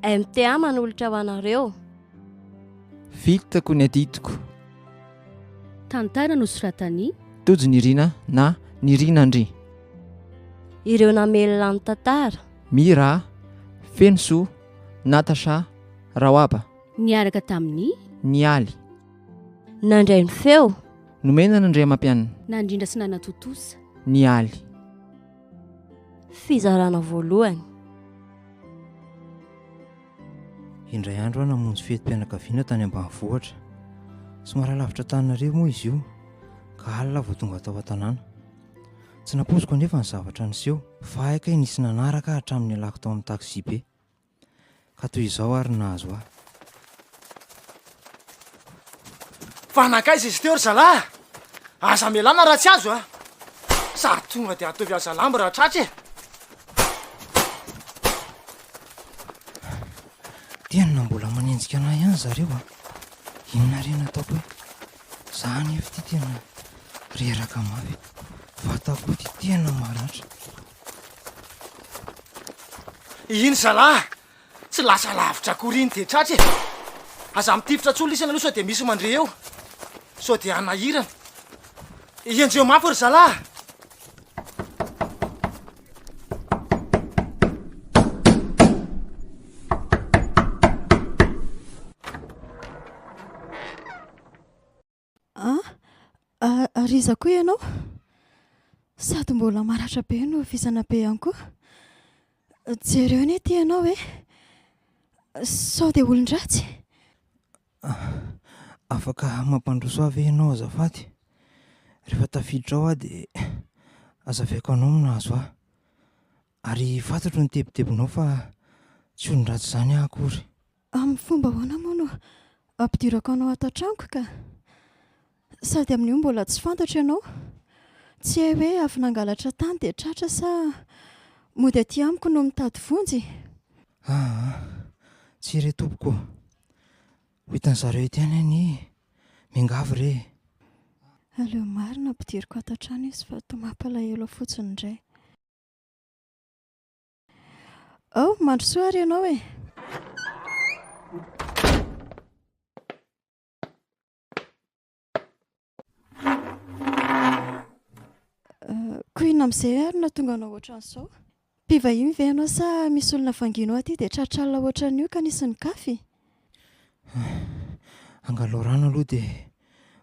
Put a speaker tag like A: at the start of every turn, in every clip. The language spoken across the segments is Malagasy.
A: MTA manolotra ho anareo.
B: Vitako ny adidiko.
C: Tantara nosoratan'i.
B: Tojo Nirina na Nirina Andry.
A: Ireo namelona ny tantara.
B: Mira, Fenosoa, Natacha, Rawaba.
C: Niaraka tamin'i.
B: Nialy.
A: Nandray ny feo.
B: Nomena an'Andriamampianina.
C: Nandrindra sy nanatontosa.
B: Nialy.
A: Fizarana voalohany.
D: Indray andro aho namonjy fetim-pianakaviana tany ambanivohitra. Somary lavitra Antananarivo moa izy io, ka alina aho vao tonga tao an-tanàna. Tsy nampoiziko anefa ny zavatra niseho, fa hay kay nisy nanaraka ahy hatramin'ny nialako tao amin'ny taxi-be. Ka toy izao ary ny nahazo ahy.
E: Fa nankaiza izy teo ry zalahy a? Aza amelana raha tsy azo a! Sa tonga dia ataovy hazalambo raha tratra e!
D: Tena mbola manenjika anah ihany zareo a! Inona re no ataoko e? Za anefa ity tena reraka mafy, vatako ity tena maratra.
E: Iny zalahy! Tsy lasa lavitra akory iny dia tratra e! Aza mitifitra intsony lisany aloha sao dia misy mandre eo. Sao dia hanahirana. Enjeho mafy ry zalahy!
F: An! Ary iza koa ianao? Sady mbola maratra be no vizana be ihany koa. Jereo anie ity ianao e! Sao dia olon-dratsy?
D: Afaka mampandroso ahy ve ianao azafady? Rehefa tafiditra ao aho dia azavaiko anao ny nahazo ahy. Ary fantatro ny tebitebinao fa tsy olon-dratsy izany aho akory.
F: Amin'ny fomba ahoana moa no ampidirako anao ato an-tranoko ka? Sady amin'io mbola tsy fantatro ianao. Tsy hay hoe avy nangalatra tany dia tratra sa mody aty amiko no mitady vonjy?
D: Aa, tsia re tompoko ô! Ho hitan'zareo ety ihany anie e! Miangavy re e!
F: Aleo marina ampidiriko ato an-trano izy fa toa mampalahelo ahy fotsiny indray. Ao, mandrosoa ary ianao e! Koa inona amin'izay ary no nahatonga anao ohatran'izao? Mpivahiny ve ianao sa misy olona vangianao aty dia tratra alina ohatran'io ka nisy nikafy?
D: Angalao rano aloha dia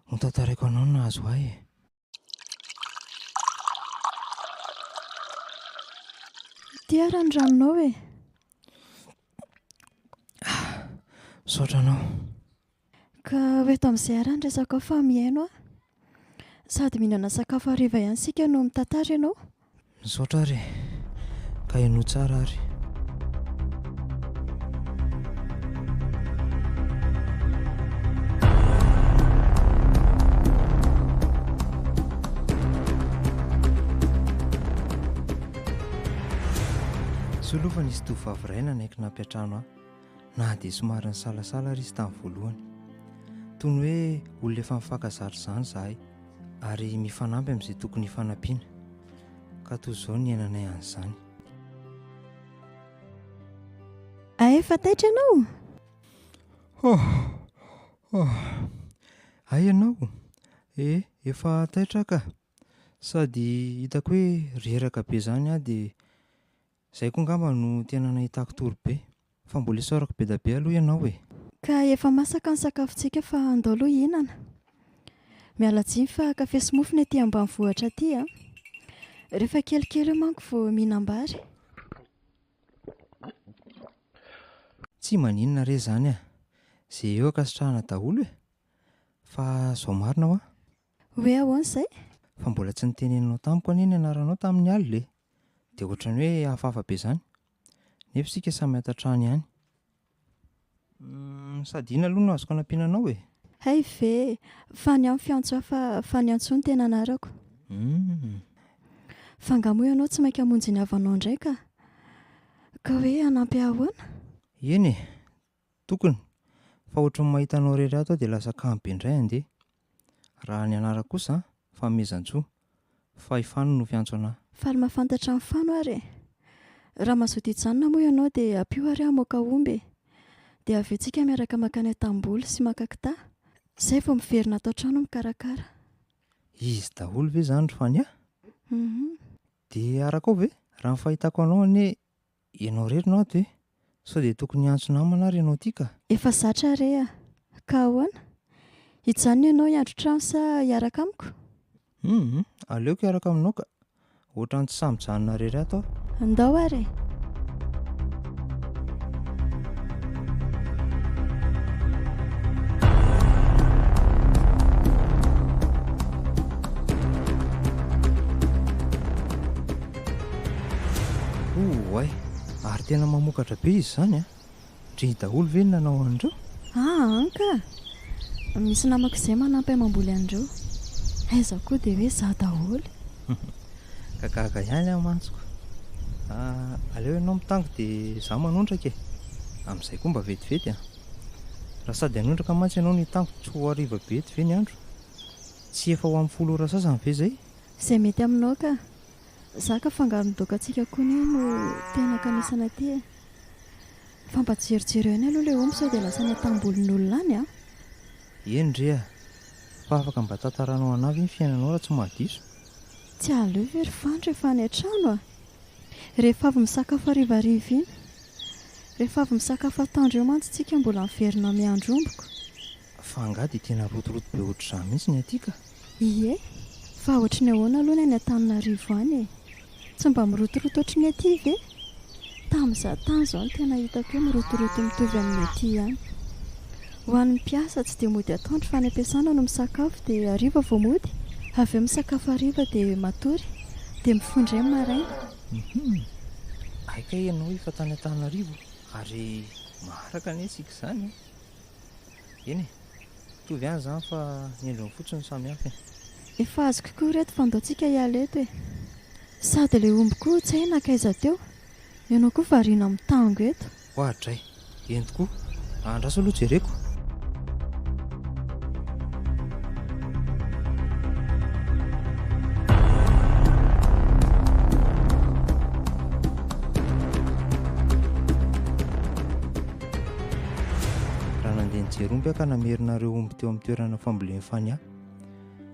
D: hotantaraiko anao ny nahazo ahy e.
F: Ity ary ny ranonao e.
D: Misaotra anao.
F: Ka ho eto amin'izay ary ny resakao fa mihaino aho. Sady mihinana sakafo hariva ihany isika no mitantara ianao.
D: Misaotra ary e! Ka henoy tsara ary. Soa aloha fa nisy tovovavy iray nanaiky nampiantrano ahy, na dia somary nisalasala ary izy tamin'ny voalohany. Toy ny hoe olona efa mifankazatra izany izahay. Ary mifanampy amin'izay tokony hifanampiana. Ka toy izao ny niainanay an'izany.
F: Hay efa taitra ianao?
D: Oh! Oh! Hay ianao? Eh, efa taitra aho ka. Sady hitako hoe reraka be izany aho dia izay koa angamba no tena nahitako tory be. Fa mbola isaorako be da be aloha ianao e!
F: Ka efa masaka ny sakafontsika fa andao aloha hihinana. Miala tsiny fa kafe sy mofo ny aty ambanivohitra aty a! Rehefa kelikely eo manko vao mihinam-bary.
D: Tsy maninona re izany a! Ze eo ankasitrahana daholo e! Fa zao marina hoa.
F: Hoe ahoana izay?
D: Fa mbola tsy niteneninao tamiko anie ny anaranao tamin'ny alina e! Dia ohatran'ny hoe hafahafa be izany. Nefa isika samy ato an-trano ihany. Humm, sady inona aloha no azoko anampiana anao e?
F: Hay ve! Fa ny ahy fiantso ahy fa Faniantsoa no tena anarako.
D: Humm.
F: Fa angaha moa ianao tsy maika hamonjy ny havanao indray ka? Ka hoe hanampy ahy ahoana?
D: Eny e! Tokony, fa ohatran'ny mahita anao irery ato aho dia lasa kamo be indray handeha. Raha ny anarako kosa an, Fanomezantsoa, fa i Fano no fiantso anà.
F: Faly mahafantatra an'i Fano ary e! Raha mazoto hijanona moa ianao dia ampio ary aho hamoaka omby e! Dia avy eo tsika miaraka mankany an-tanimboly sy maka kità. Izay vao miverina ato an-trano mikarakara.
D: Izy daholo ve izany ry Fania?
F: Hum.
D: Dia arakao ve? Raha ny fahitako anao anie Ianao irery no ato e! Sao dia tokony hiantso namana ary ianao ity ka!
F: Efa zatra re ah! Ka ahoana? Hijanona ianao hiandry trano sa hiaraka amiko?
D: Hum, aleoko hiaraka aminao ka! Ohatran'ny tsy sahy mijanona irery ato aho.
F: Andao ary e!
D: Oay! Ary tena mamokatra be izy izany an! Ndry daholo ve ny nanao an'ireo?
F: Aa ka! Misy namako izay manampy ahy mamboly an'ireo. Aiza koa dia hoe izaho daholo.
D: Ka gaga ihany aho mantsy ko. Aleo ianao mitango dia izaho manondraka e! Amin'izay koa mba vetivety an! Raha sady hanondraka mantsy ianao no hitango tsy ho hariva be eto ve ny andro? Tsy efa ho amin'ny 10 ora sasany ve izay?
F: Izay mety aminao ka! Za ka fangaron-dokantsika koa anie no tena kanisana aty e! Fa mba jerijereo ihany aloha ilay omby sao dia lasa any an-tanimbolin'olona any an!
D: Eny re a! Fa afaka mba tantaranao anah ve ny fiainanao raha tsy mahadiso?
F: Tsy aleo ve ry Fandry efa any an-trano a! Rehefa avy misakafo harivariva iny. Rehefa avy misakafo atoandro eo mantsy tsika mbola miverina miandry ombiko.
D: Fa angaha dia tena rotoroto be ohatr'izany mihitsy ny aty ka?
F: Ie, fa ohatry ny ahoana aloha ny any Antananarivo any e? Tsy mba mirotoroto ohatry ny aty ve? Tamin'izaho tany izao no tena hitako hoe mirotoroto mitovy amin'ny aty ihany. Ho an'ny mpiasa tsy dia mody atoandro fa any am-piasana no misakafo dia hariva vao mody, avy eo misakafo hariva dia matory, dia mifoha indray ny maraina.
D: Hum, hay kay ianao efa tany Antananarivo ary maharaka anie isika izany e! Eny e, mitovy ihany izany fa ny endriny fotsiny no samy hafa e.
F: Efa azoko koa ireto fa andao tsika hiala eto e. Sady ilay omby koa tsy hay nankaiza teo. Ianao koa variana mitango eto.
D: Oadray, eny tokoa. Andraso aloha jereko. Raha nandeha nijery omby aho ka namerina ireo omby teo amin'ny toerana fambolen'i Fania.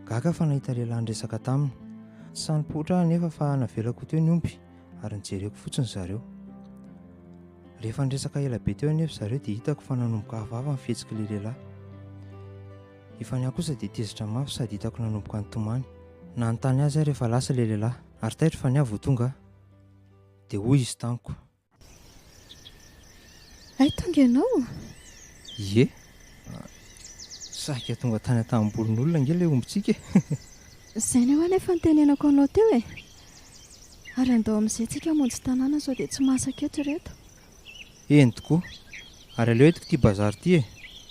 D: Gaga aho fa nahita lehilahy niresaka taminy. Tsy sahy nipoitra aho anefa fa navelako teo ny omby ary nijereko fotsiny zareo. Rehefa niresaka ela be teo anefa zareo dia hitako fa nanomboka hafahafa ny fihetsik'ilay lehilahy. I Fania kosa dia tezitra mafy sady hitako nanomboka nitomany. Nanontany azy aho rehefa lasa ilay lehilahy ary taitra Fania vao tonga aho. Dia hoy izy tamiko.
F: Hay tonga ianao?
D: Ie. Saika tonga tany an-tanimbolin'olona ange ilay ombintsika e!
F: Izay ny eo anefa nitenenako anao teo e! Ary andao amin'izay tsika hamonjy tanàna sao dia tsy masaka eto ireto.
D: Eny tokoa. Ary aleo entiko ity bazary ity e!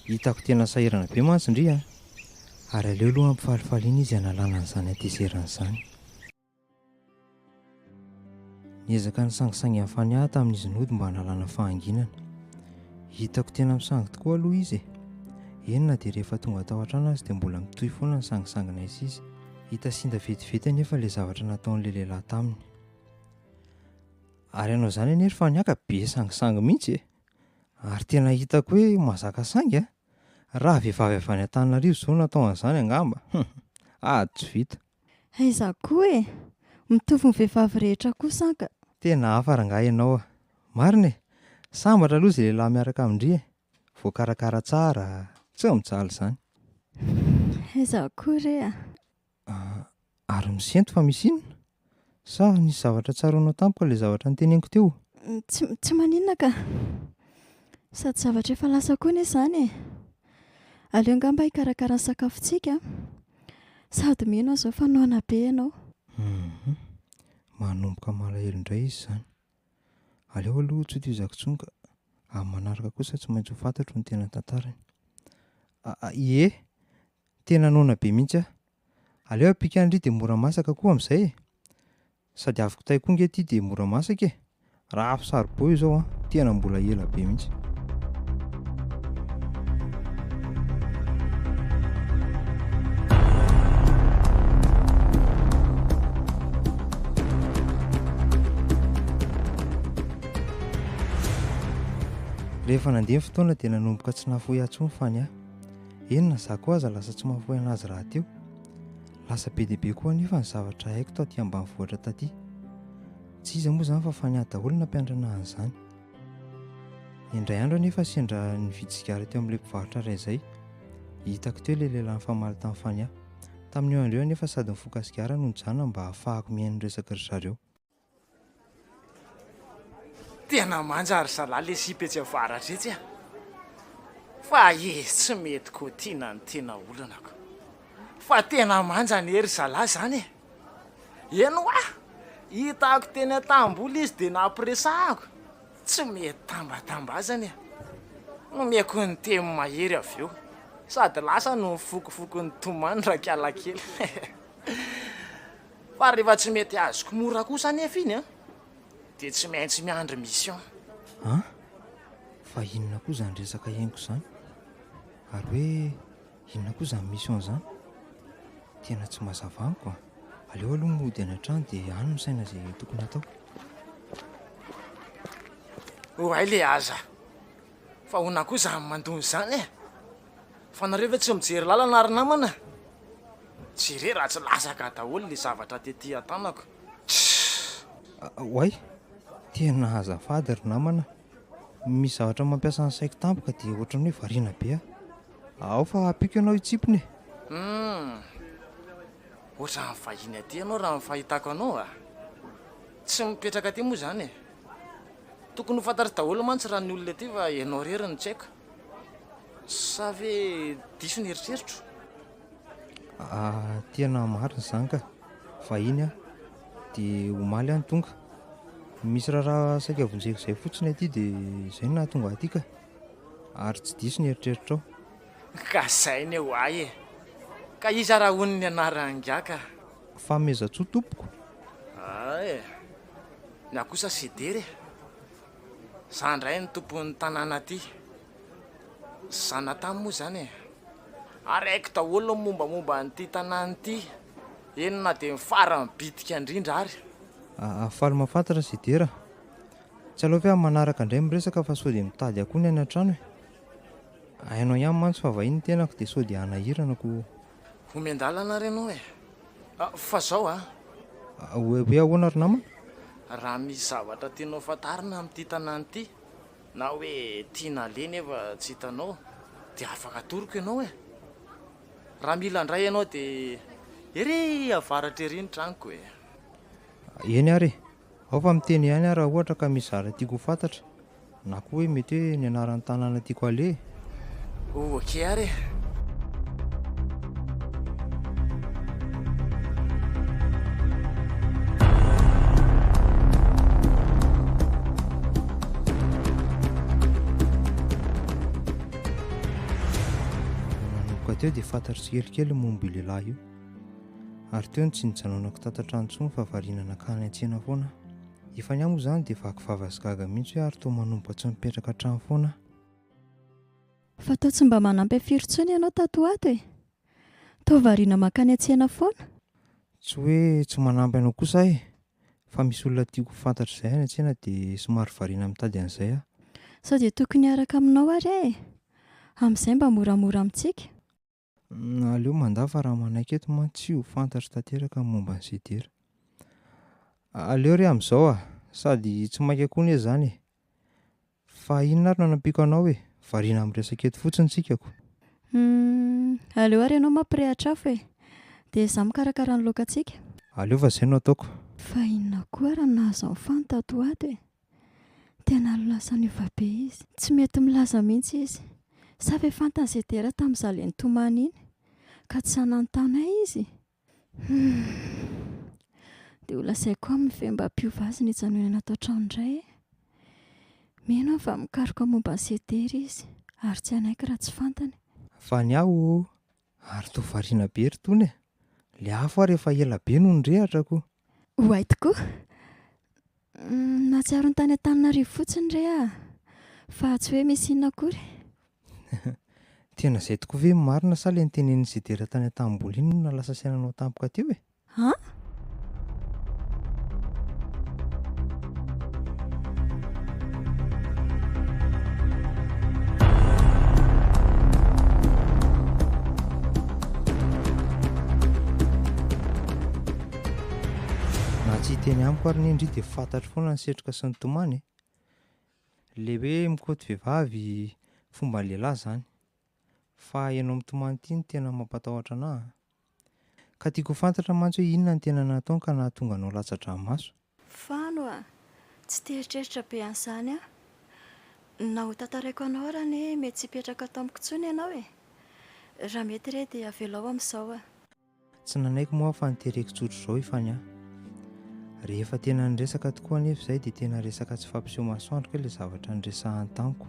D: Hitako tena sahirana be mantsy ndry a! Ary aleo aloha ampifalifaliana izy hanalana an'izany hatezerana izany. Niezaka nisangisangy an'i Fania aho tamin'izy nody mba hanalana fahanginana. Hitako tena misangy tokoa aloha izy e! Eny na dia rehefa tonga tao an-trano aza dia mbola mitohy foana ny sangisanginay sy izy. Hita sinda vetivety anefa ilay zavatra nataon'ilay lehilahy taminy. Ary ianao izany anie ry Fania ka be sangisangy mihitsy e! Ary tena hitako hoe mahazaka sangy a! Raha vehivavy avy any Antananarivo izao no natao an'izany angamba, hum! Ady tsy vita.
F: Aiza koa e! Mitovy ny vehivavy rehetra kosa anka.
D: Tena hafa rangahy ianao a! Marina e! Sambatra aloha izay lehilahy miaraka amin-dry e! Voakarakara tsara, tsy mijaly izany.
F: Aiza koa re a!
D: Ary misento fa misy inona? Sa nisy zavatra tsaroanao tampoka ilay zavatra noteneniko teo?
F: Tsy, tsy maninona ka! Sady zavatra efa lasa koa anie izany e! Aleo angamba hikarakara ny sakafontsika a! Sady mino aho izao fa noana be ianao.
D: Hum, manomboka malahelo indray izy izany. Aleo aloha tsy hotohizako intsony ka. Amin'ny manaraka kosa tsy maintsy ho fantatro ny tena tantarany. A, ie, tena noana be mihitsy aho. Aleo ampika an-dry dia mora masaka koa amin'izay e! Sady afo kitay koa nge ity dia mora masaka e! Raha afo saribao izao an, tena mbola ela be mihitsy. Rehefa nandeha ny fotoana dia nanomboka tsy nahafoy ahy intsony Fania. Eny na za koa aza lasa tsy mahafoy anazy rahateo. Lasa be dia be koa anefa ny zavatra haiko taty ambanivohitra taty. Tsy iza moa izany fa Fania daholo no nampiandrana ahy an'izany. Indray andro anefa sendra nividy sigara teo amin'ilay mpivarotra iray izay. Hitako teo ilay lehilahy nifamaly tamin'i Fania. Tamin'io andro io anefa sady nifoka sigara no nijanona mba hahafahako mihaino ny resaky ry zareo.
E: Tena manja ry zalahy le sipa etsy avaratra etsy a! Fa izy tsy mety kotiana no tena olana ko! Fa tena manja anie ry zalahy zany e! Eny hoa! Hitako teny an-tambola izy de nampiresahako, tsy mety tambatambazana e! Nomeko ny teny mahery avy eo, sady lasa no nifokofoko nitomany rakialakely. Fa rehefa tsy mety azoko mora kosa anefa iny an, dia tsy maintsy miandry mission.
D: An? Fa inona koa izany resaka henoko izany? Ary hoe inona koa izany mission izany? Tena tsy mazava amiko an! Aleo aloha mody any an-trano dia any misaina izay tokony hatao.
E: Oay le aza! Fa ahoana koa izany mandona izany e? Fa nareo ve tsy mijery lalana ry namana? Jere raha tsy latsaka daholo le zavatra tety an-tanako. Tssy!
D: Oay! Tena azafady ry namana, misy zavatra mampiasa ny saiko tampoka dia ohatran'ny hoe variana be aho. Ao fa ampiako ianao hitsipona e!
E: Humm! Ohatran'ny vahiny aty ianao raha ny fahitako anao a! Tsy mipetraka aty moa izany e! Tokony ho fantatro daholo mantsy raha ny olona aty fa ianao irery no tsy haiko. Sa ve diso ny eritreritro?
D: Ah, tena marina izany ka. Vahiny aho. Dia omaly aho no tonga. Misy raharaha saika vonjeko izay fotsiny aty dia izay no nahatonga ahy aty ka. Ary tsy diso ny eritreritrao.
E: Ka izay ny ho ahy e. Ka iza raha hono ny anaran'ingahy ka?
D: Fanomezantsoa tompoko.
E: Ay e. Ny ahy kosa Sedera e. Za indray no tompon'ny tanàna aty. Zanatany moa izany e. Ary haiko daholo ny mombamomba an'ity tanàna ity, eny na dia ny farany bitika indrindra ary.
D: Faly mahafantatra Sedera. Tsy aleo ve amin'ny manaraka indray miresaka fa sao dia mitady ahy koa ny any an-trano e. Hainao ihany mantsy fa vahiny ny tenako dia sao dia hanahirana ko.
E: Omen-dalana ary ianao e. Fa zao an.
D: Hoe ahoana ry namana?
E: Raha misy zavatra tianao fantarina amin'ity tanàna ity, na hoe tiana aleha nefa tsy hitanao, dia afaka atoroko ianao e. Raha mila indray ianao dia ery avaratra ery ny tranoko e.
D: Eny ary e. Ao fa miteny ihany aho raha ohatra ka misy zara tiako ho fantatra na koa hoe mety hoe ny anaran'ny tanàna tiako haleha e.
E: Ok ary e.
D: Nanomboka teo dia fantatro tsikelikely ny momba io lehilahy io. Ary teo no tsy nijanonako tato an-trano intsony fa variana nankany an-tsena foana aho. Efa ny ahy moa izany dia vaky vava sy gaga mihitsy hoe ary toa manomboka tsy mipetraka an-trano foana aho.
F: Fa toa tsy mba manampy ahy firy intsony ianao tato ho ato e! Toa variana mankany an-tsena foana.
D: Tsy hoe tsy manampy anao kosa aho e! Fa misy olona tiako ho fantatra izay any an-tsena dia somary variana mitady an'izay aho.
F: Sao dia tokony hiaraka aminao ary aho e! Amin'izay mba moramora amintsika.
D: Aleo mandà fa raha manaiky eto mantsy tsy ho fantatro tanteraka ny momba an'i Sedera. Aleo re amin'izao a! Sady tsy maika koa anie izany e! Fa inona ary no hanampiako anao e? Variana amin'ny resaka eto fotsiny tsika ko!
F: Humm, aleo ary ianao mampirehatra afo e! Dia izaho mikarakara ny laokantsika.
D: Aleo fa izay no ataoko.
F: Fa inona koa ary no nahazo an'i Fano tato ho ato e? Tena lasa niova be izy. Tsy mety milaza mihitsy izy. Sa ve fantany Sedera tamin'izaho le nitomany iny? Ka tsy sahy nanontany ahy izy? Humm. Dia ho lazaiko aminy ve mba hampiova azy ny hijanonany ato an-trano indray e? Mino aho fa mikaroka momba an'i Sedera izy ary tsy hanaiky raha tsy fantany.
D: Fa ny ahy ô, ary toa variana be ry Tony e! Le afo ary efa ela be no nirehatra ko!
F: Oay tokoa! Nahatsiaro ny tany Antananarivo fotsiny re aho fa tsy hoe misy inona akory.
D: Tena izay tokoa ve ny marina sa ilay notenenin'i Sedera tany an-tanimboly iny no nahalasa saina anao tampoka teo e?
F: An?
D: Na tsy hiteny amiko ary anie ndry dia fantatro foana ny setroka sy ny tomany e! Le hoe mikaoty vehivavy fomban'ny lehilahy zany. Fa ianao mitomany ity no tena mampatahotra anah a! Ka tiako ho fantatra mantsy hoe inona no tena nataony ka nahatonga anao latsa-dranomaso?
F: Fano a! Tsy te hieritreritra be an'izany aho. Na ho tantaraiko anao ary anie mety tsy hipetraka ato amiko intsony ianao e! Raha mety re dia avelao amin'izao a!
D: Tsy nanaiky moa aho fa nitereko tsotra izao i Fania. Rehefa tena niresaka tokoa anefa izay dia tena resaka tsy fampiseho masoandro kay ilay zavatra niresahany tamiko.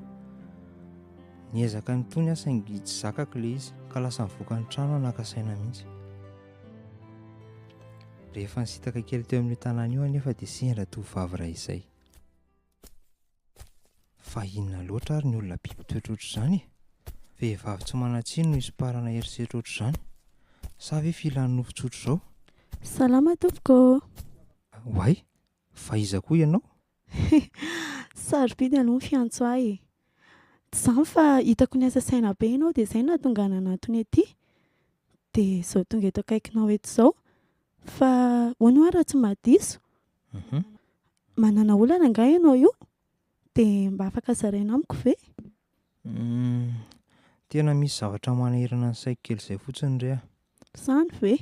D: Niezaka nitony aho saingy tsy zakako ilay izy ka lasa nivoaka ny trano aho naka saina mihitsy. Rehefa nisintaka kely teo amin'io tanàna io anefa dia sendra tovovavy iray izay. Fa inona loatra ary ny olona biby toetra ohatr'izany e? Vehivavy tsy manan-tsiny no isomparana herisetra ohatr'izany? Sa ve filan'ny nofo tsotra izao?
G: Salama tompoko ô!
D: Oay! Fa iza koa ianao?
G: Sarobidy aloha ny fiantso ahy e! Tsy izany fa hitako niasa saina be ianao dia izay no nahatonga ahy nanantona ety. Dia izao tonga eto akaikinao eto izao. Fa hono hoa raha tsy mahadiso? Manana olana angaha ianao io? Dia mba afaka zaraina amiko ve?
D: Humm, tena misy zavatra manahirana ny saiko kely izay fotsiny re a!
G: Izany ve?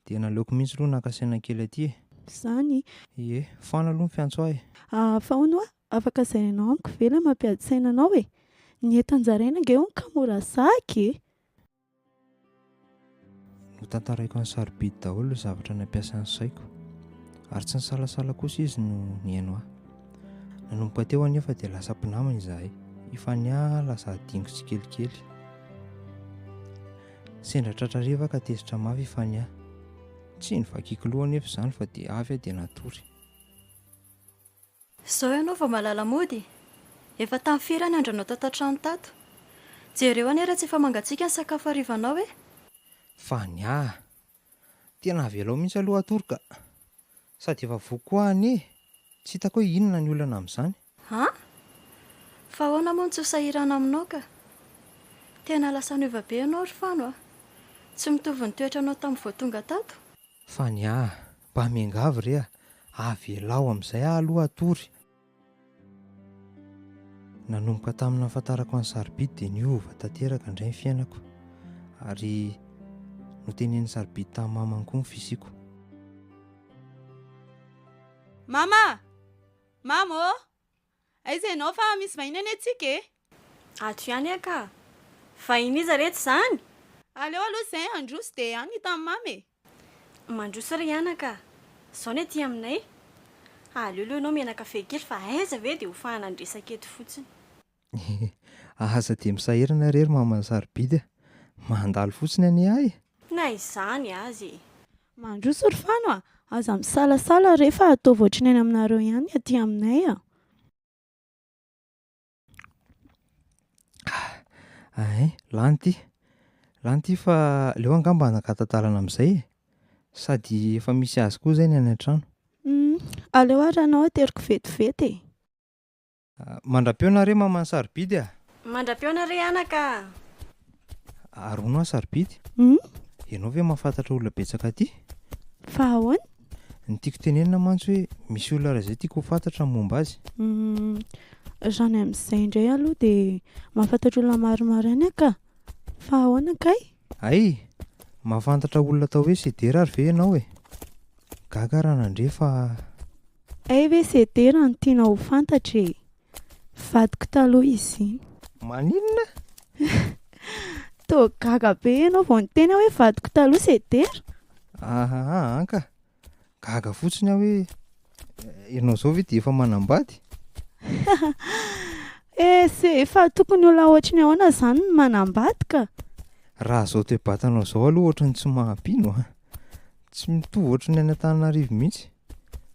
D: Dia naleoko mihitsy aloha naka saina kely aty e!
G: Izany?
D: Ie, foana aloha ny fiantso ahy e!
G: Ah, fa hono hoa, afaka zarainao amiko ve ilay mampiady saina anao e? Ny entan-jaraina ange hono ka mora zaka e!
D: Notantaraiko an'i Sarobidy daholo ireo zavatra nampiasa ny saiko, ary tsy nisalasala kosa izy no nihaino ahy. Nanomboka teo anefa dia lasa mpinamana izahay. I Fania lasa hadinoko tsikelikely. Sendra tratra hariva ka tezitra mafy i Fania. Tsy novakiako loha anefa izany fa dia avy aho dia natory.
F: Izao ianao vao mahalala mody? Efa tamin'ny firy ny andronao tato an-trano tato? Jereo anie raha tsy efa mangatsiaka ny sakafo harivanao e!
D: Fa ny ahy, tena avelao mihitsy aloha hatory ka! Sady efa voky koa aho anie e! Tsy hitako hoe inona ny olana amin'izany.
F: An? Fa ahoana moa no tsy ho sahirana aminao ka? Tena lasa niova be ianao ry Fano a! Tsy mitovy ny toetranao tamin'ny vao tonga tato.
D: Fa ny ahy, mba miangavy re a! Avelao amin'izay aho aloha hatory. Nanomboka tamin'ny nahafantarako an'i Sarobidy dia niova tanteraka indray ny fiainako ary notenenin'i Sarobidy tamin'ny mamany koa ny fisiako.
H: Mama! Mama ô! Aiza ianao fa misy vahiny anie tsika e!
A: Ato ihany aho ka! Vahiny iza re tsy izany?
H: Aleo aloha izay handroso dia any hitan'i mama e!
A: Mandroso ry anaka a! Izao ny aty aminay. Aleo aloha ianao mihinana kafe kely fa aiza ve dia ho fahanan-dresaka eto fotsiny.
D: Aza dia misahirana re ry maman'i Sarobidy a! Mandalo fotsiny anie aho e!
A: Na izany aza e!
G: Mandroso ry Fano a! Aza misalasala re fa ataovy ohatry ny any aminareo ihany ny aty aminay a!
D: Ahay, lany ity. Lany ity fa aleo angamba hanakata-dalana amin'izay e! Sady efa misy azy koa izay ny any an-trano.
G: Humm, aleo ary ianao ateriko vetivety e!
D: Mandra-pihaona re maman'i Sarobidy a!
A: Mandra-pihaona re anaka a!
D: Ary hono aho Sarobidy?
G: Humm?
D: Ianao ve mahafantatra olona betsaka aty?
G: Fa ahoana?
D: Ny tiako tenenina mantsy hoe misy olona iray izay tiako ho fantatra ny momba azy.
G: Humm, raha ny amin'izay indray aloha dia mahafantatra olona maromaro ihany aho ka! Fa ahoana kay?
D: Hay! Mahafantatra olona atao hoe Sedera ary ve ianao e? Gaga raha nandre fa.
G: Hay ve Sedera no tianao ho fantatra e! Vadiko taloha izy iny.
D: Maninona?
G: Toa gaga be ianao vao niteny aho hoe vadiko taloha Sedera?
D: Ahaa anka! Gaga fotsiny aho hoe ianao izao ve dia efa manambady?
G: Ese, efa tokony olona ohatry ny ahoana izany no manambady ka?
D: Raha izao toe-batanao izao aloha ohatry ny tsy mampino a! Tsy mitovy ohatry ny any Antananarivo mihitsy.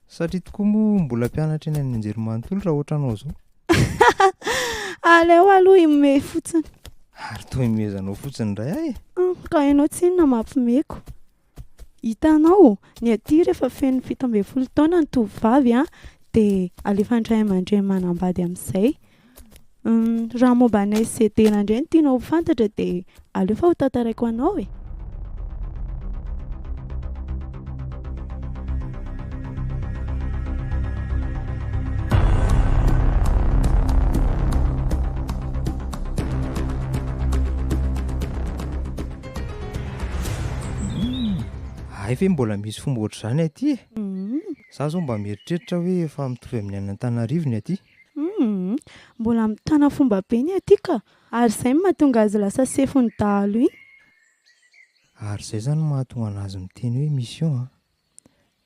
D: Satria tokoa moa mbola mpianatra eny amin'ny anjerimanontolo raha ohatranao izao.
G: Aleo aloha hihomehy fotsiny.
D: Ary toa himehezanao fotsiny indray aho e!
G: Ka ianao tsinona mampimeko. Hitanao, ny aty rehefa feno 17 taona ny tovovavy dia alefan'ny ray aman-dreny manambady amin'izay. Raha momba anay sy Sedera indray no tianao ho fantatra dia aleo fa ho tantaraiko anao e!
D: Hay ve mbola misy fomba ohatr'izany aty e? Za zao mba mieritreritra hoe efa mitovy amin'ny any Antananarivo ny aty.
G: Humm, mbola mitana fomba be ny aty ka! Ary izay no mahatonga azy lasa sefon'ny dahalo iny.
D: Ary izay izany no mahatonga anazy miteny hoe mission an!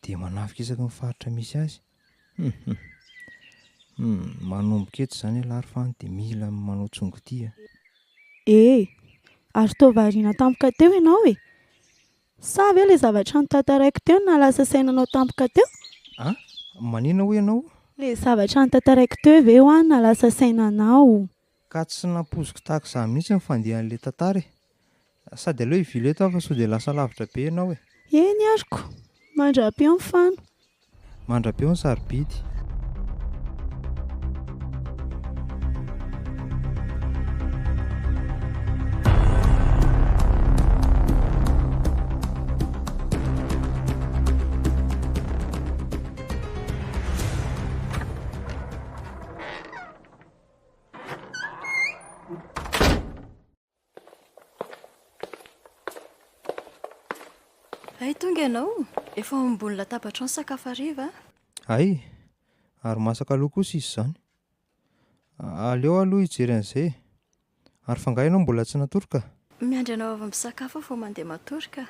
D: Dia manafika isaky ny faritra misy azy. Hum hum. Hum, manomboka eto izany ialahy ry Fano dia mila manao tsongodia an!
G: Eh! Ary toa variana tampoka teo ianao e! Sa ve ilay zavatra notantaraiko teo no nahalasa saina anao tampoka teo?
D: An? Maninona hoy ianao?
G: Ilay zavatra notantaraiko teo ve hoa no nahalasa saina anao?
D: Ka tsy nampoiziko tahaka izany mihitsy ny fandehan'ilay tantara e! Sady aleo hivily eto aho fa sao dia lasa lavitra be ianao e!
G: Eny ary ko! Mandra-peo ny fano.
D: Mandra-peo ny sarobidy.
F: Hay tonga ianao, efa ao ambony latabatrao ny sakafo hariva a.
D: Hay, ary masaka aloha kosa izy izany. Aleo aloha hijery an'izay e. Ary f'angaha ianao mbola tsy natory ka?
F: Miandry anao avy misakafo aho vao mandeha matory ka.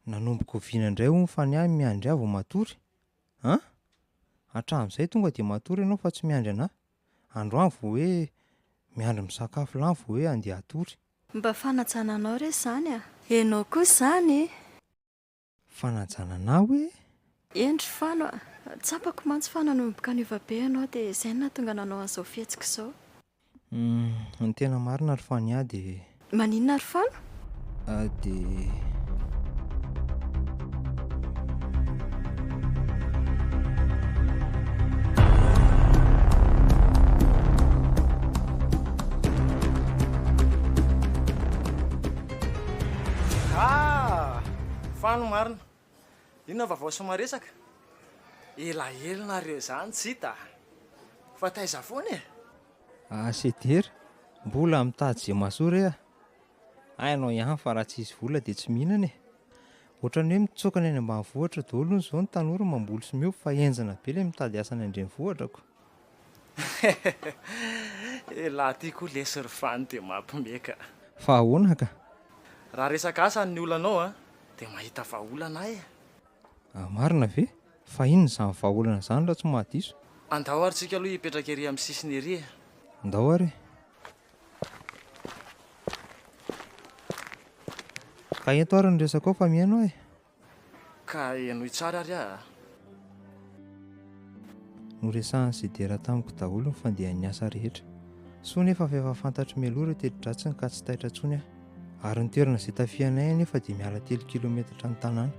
D: Nanomboka oviana indray hono fa ny ahy miandry ahy vao matory? An? Hatramin'izay tonga dia matory ianao fa tsy miandry an'ahy. Androany vao hoe miandry misakafo lany vao hoe andeha hatory.
F: Mba fanajana anao re izany a! Enao koa izany e!
D: Fanajana anah hoe?
F: Eny ry Fano a! Tsapako mantsy fa nanomboka niova be ianao dia izay no nahatonga nanao an'izao fihetsika izao.
D: Humm, ny tena marina ry Fania dia.
F: Maninona ry Fano?
D: Ah dia.
E: Ah! Fano marina. Inona vaovao sy maresaka? Elaela nareo izany tsy hita a! Fa taiza foana e?
D: Ah Sedera, mbola mitady ze mahasoa re ah! Hainao ihany fa raha tsisy vola dia tsy mihinana e! Ohatran'ny hoe mitsoaka ny any ambanivohitra daholo hono izao ny tanora mamboly sy miompy fa henjana be ilay mitady asa any an-drenivohitra ko!
E: Elah ty koa lesy ry Fano dia mampime ka!
D: Fa ahoana ka?
E: Raha resaka asa ny olanao an, dia mahita vahaolana aho e!
D: Ah marina ve? Fa inona izany vahaolana izany raha tsy mahadiso?
E: Andao ary tsika aloha hipetraka ery amin'ny sisiny ery e!
D: Andao ary e! Ka ento ary ny resakao fa mihaino aho e!
E: Ka henoy tsara ary aho a!
D: Noresahan'i Sedera tamiko daholo ny fandehan'ny asa rehetra. Soa nefa fa efa fantatro mialoha ireo teti-dratsiny ka tsy taitra intsony aho. Ary ny toerana izay tafihanay anefa dia miala telo kilometatra ny tanàna.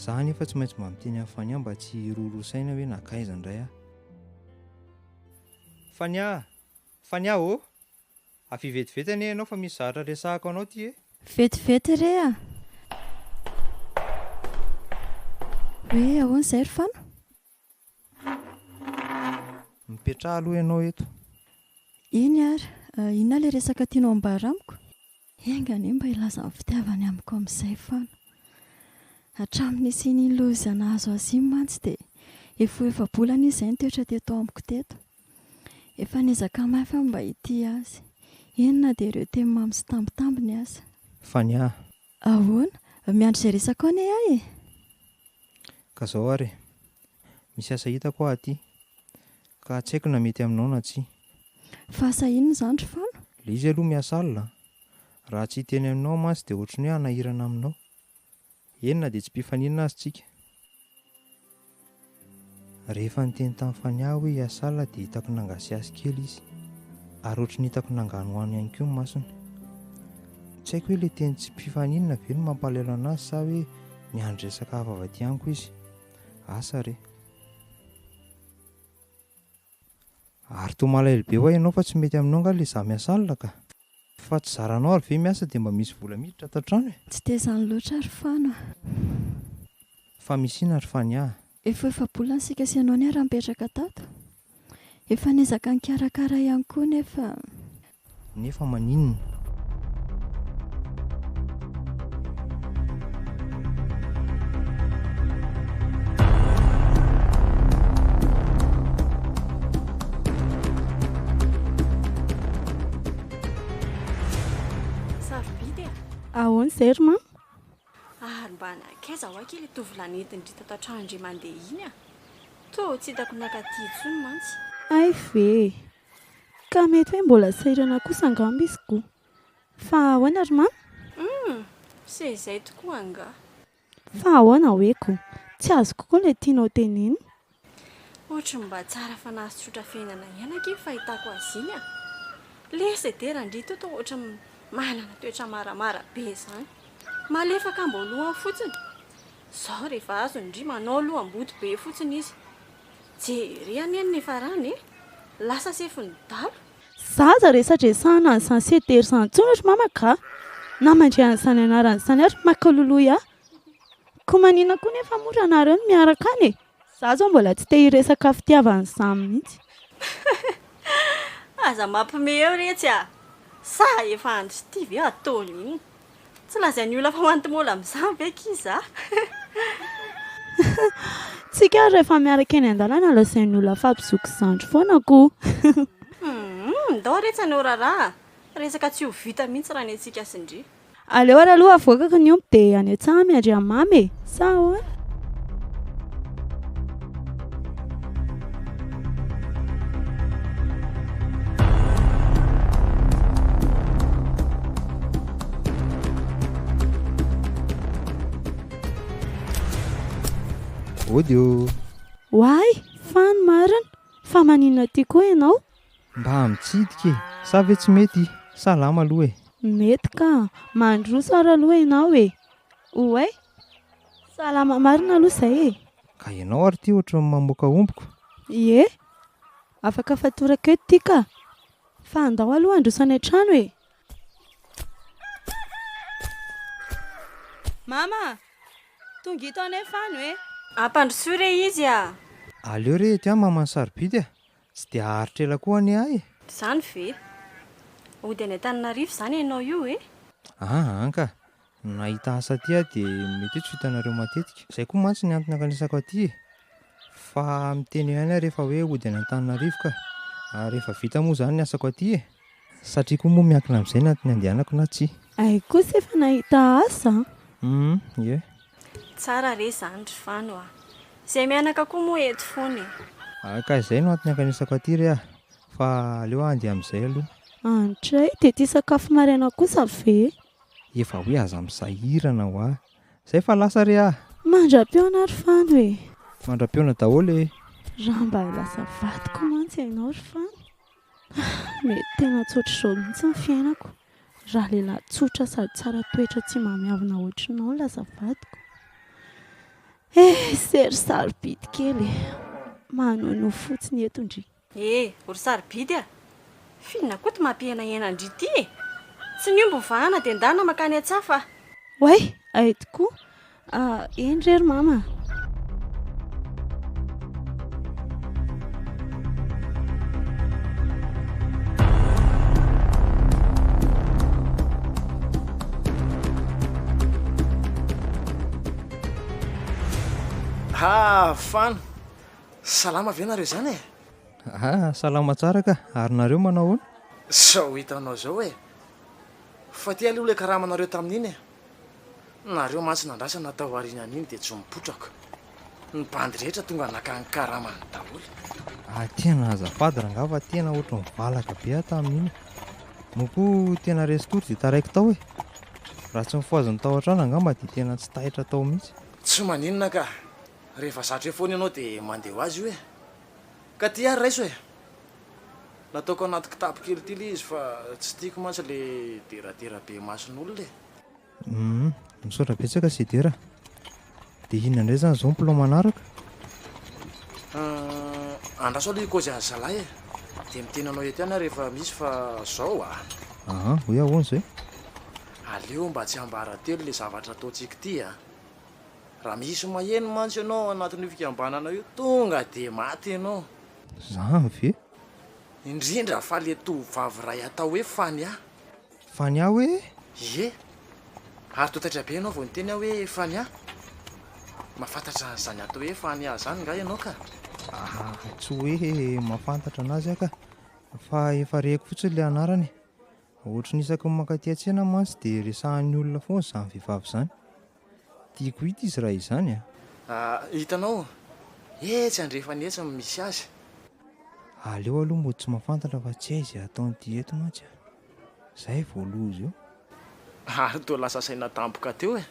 D: Za anefa tsy maintsy mba miteny amin'i Fania mba tsy hiroaroa saina hoe nankaiza indray aho. Fania! Fania ô! Avia vetivety anie ianao fa misy zavatra resahako anao ty e!
F: Vetivety re a! Hoe ahoana izay ry Fano?
D: Mipetraha aloha ianao eto.
F: Eny ary, inona ilay resaka tianao ambara amiko? Enga anie mba hilaza ny fitiavany amiko amin'izay Fano. Hatramin'ny nisian'iny loza nahazo azy iny mantsy dia efa ho efa-bolana izy izay nitoetra teto amiko teto. Efa niezaka mafy aho mba hitia azy. Eny na dia ireo teny mamy sy tambitambiny aza.
D: Faniah.
F: Ahoana? Miandry izay resakao anie aho e!
D: Ka zao ary e. Misy asa hitako aho aty. Ka tsy haiko na mety aminao na tsia.
F: Fa asa inona izany ry Fano?
D: Le izy aloha miasa alina an. Raha tsy hiteny aminao aho mantsy dia ohatry ny hoe hanahirana aminao. Eny na dia tsy mpifaninana aza tsika. Rehefa niteny tamin'i Faniah aho hoe hiasa alina dia hitako nangasihasy kely izy. Ary ohatry ny hitako nanganohano ihany koa ny masony. Tsy haiko hoe ilay teny tsy mpifaninona ve no mampalahelo an'azy sa hoe niandry resaka hafa avy aty amiko izy. Asa re. Ary toa malahelo be hoa ianao fa tsy mety aminao angaha ilay izaho miasa alina ka. Fa tsy zaranao ary ve miasa dia mba misy vola miditra ato an-trano e?
F: Tsy dia izany loatra ry Fano a.
D: Fa misy inona ry Fania a?
F: Efa efa-bolana isika sy ianao niara-nipetraka tato. Efa niezaka nikarakara ihany koa nefa.
D: Nefa maninona?
A: Sarobidy a!
G: Ahoana izay ry mama?
A: Ary mba nankaiza hoa kely ilay tovolahy nentin-dry tato an-tranon-dry mandeha iny a? Toa tsy hitako nankaty intsony mantsy.
G: Hay ve e! Ka mety hoe mbola sahirana kosa angamba izy ko. Fa ahoana ry mama?
A: Humm! Se izay tokoa angaha.
G: Fa ahoana hoe ko? Tsy azoko koa ilay tianao tenenina.
A: Ohatry ny mba tsara fanahy sy tsotra fiainana ihany akia ny fahitako azy iny a! Lesy e de Randria toa toa ohatry ny manana toetra maramara be izany. Malefaka am-boalohany fotsiny. Izao rehefa azony ndry manao loham-body be fotsiny izy. Jere anie ny niafarany e! Lasa sefon'ny dalo.
G: Zaza resadresahana an'izany setery izany intsony ry mama ka! Na mandre an'izany anarana izany ary makaloloy ahy. Koa maninona koa nefa moa raha nareo no miaraka any e? Za zao mbola tsy te hiresaka fitiavana izany mihitsy.
A: Aza mampime eo retsy a! Sa efa andry ity ve ataony inona? Tsy lazain'ny olona fa hoanti-mola amin'izany ve akia za?
G: Tsika ary rehefa miaraka eny an-dalana lazain'ny olona fa mpizoky zandry foana ko!
A: Humm, ndao retsy hanao raharaha a! Resaka tsy ho vita mihitsy raha ny antsika sy ndry.
G: Aleo ary aloha avoakako ny omby dia any an-tsaha miandry an'i Mamy e! Sa ahoana?
D: Ody ô!
G: Oay! Fa ny marina! Fa maninona aty koa ianao?
D: Mba mitsidika e! Sa ve tsy mety? Salama aloha e!
G: Mety ka! Mandroso ary aloha ianao e! Oay! Salama marina aloha izay e!
D: Ka ianao ary ity ohatran'ny mamoaka ombiko?
G: Ie! Afaka fatorako eto ity ka! Fa andao aloha handroso any an-trano e!
H: Mama! Tonga ito anie Fano e!
A: Ampandrosoy re izy a!
D: Aleo re eto ihany maman'i Sarobidy a! Tsy dia haharitra ela koa anie ahy e!
A: Izany ve? Hody any Antananarivo izany ianao io e?
D: Aa ka! Nahita asa aty aho dia mety hoe tsy ho hitanareo matetika. Izay koa mantsy ny antony hankanesako aty e! Fa miteny eo ihany aho rehefa hoe hody any Antananarivo ka! Rehefa vita moa izany ny asako aty e! Satria koa moa miankina amin'izay ny antony handehanako na tsia.
G: Hay kosa efa nahita asa an!
D: Hum, ie.
A: Tsara re izany ry Fano a! Izay mianaka koa moa eto foana e!
D: Ah, ka izay no antony hankanesako aty re a! Fa aleo aho handeha amin'izay aloha.
G: Andray, dia tia sakafo maraina kosa ve?
D: Efa hoe aza misahirana hoa! Izay fa lasa re a!
G: Mandra-pihaona ry Fano e!
D: Mandra-pihaona daholo e!
G: Raha mba lasa vadiko mantsy ianao ry Fano. Mety tena tsy ohatr'izao mihitsy ny fiainako raha lehilahy tsotra sady tsara toetra tsy mba miavona ohatrinao no lasa vadiko. Eh, sery sarobidy kely e! Manonono fotsiny eto ndry.
A: Eh, ry sarobidy a! F'inona koa ty mampihenahena an-dry ity e? Tsy ny omby mivahana dia ndana mankany an-tsaha fa.
G: Oay, hay tokoa. Ah, eny re ry mama a!
E: Ah, Fano! Salama ve nareo izany e?
D: Ah, salama tsara ka! Ary nareo manao ahoana?
E: Zao hitanao zao e! Fa ty aloha ilay karamanareo tamin'iny e! Nareo mantsy nandrasana tao aorianan'iny dia tsy mipotraka. Ny bandy rehetra tonga naka ny karamany daholo.
D: Ah tena azafady rangaha fa tena ohatran'ny valaka be aho tamin'iny e! Moa koa tena resy tory dia taraiky tao e! Raha tsy nofohaziny tao an-trano angamba dia tena tsy taitra tao mihitsy.
E: Tsy maninona ka! Rehefa zatra eo foana ianao dia mandeha ho azy io e. Ka ty ary raiso e. Nataoko anaty kitapo kely ity ilay izy fa tsy tiako mantsy ilay deradera be imason'olona e.
D: Humm, misaotra betsaka Sedera. Dia inona indray izany izao ny plan manaraka?
E: Humm, andraso aloha hikaozy azy zalahy e. Dia miteny anao eto ihany aho rehefa misy fa zao a.
D: Aa, hoe ahoana izay?
E: Aleo mba tsy ambaratelo ilay zavatra ataontsika ity a. Raha misy maheno mantsy ianao ao anatin'io fikambanana io tonga dia maty ianao.
D: Zany ve?
E: Indrindra fa le tovovavy iray atao hoe Fania.
D: Fania hoe?
E: Ie. Ary toa taitra be ianao vao niteny aho hoe Fania. Mahafantatra an'izany atao hoe Fania izany nga ianao ka?
D: Ah, tsy hoe mahafantatra an'azy aho ka. Fa efa reko fotsiny ilay anarana e. Ohatry ny isaky ny mankaty an-tsena mantsy dia resahan'ny olona foana izany vehivavy izany. Tiako hita izy raha izany a!
E: Ah, hitanao, etsy andrefana etsy no misy azy.
D: Aleo aloha mody tsy mahafantatra fa tsy hay izay ataon'ity eto mantsy a! Zay vao loza eo.
E: Ary toa lasa saina tampoka teo e!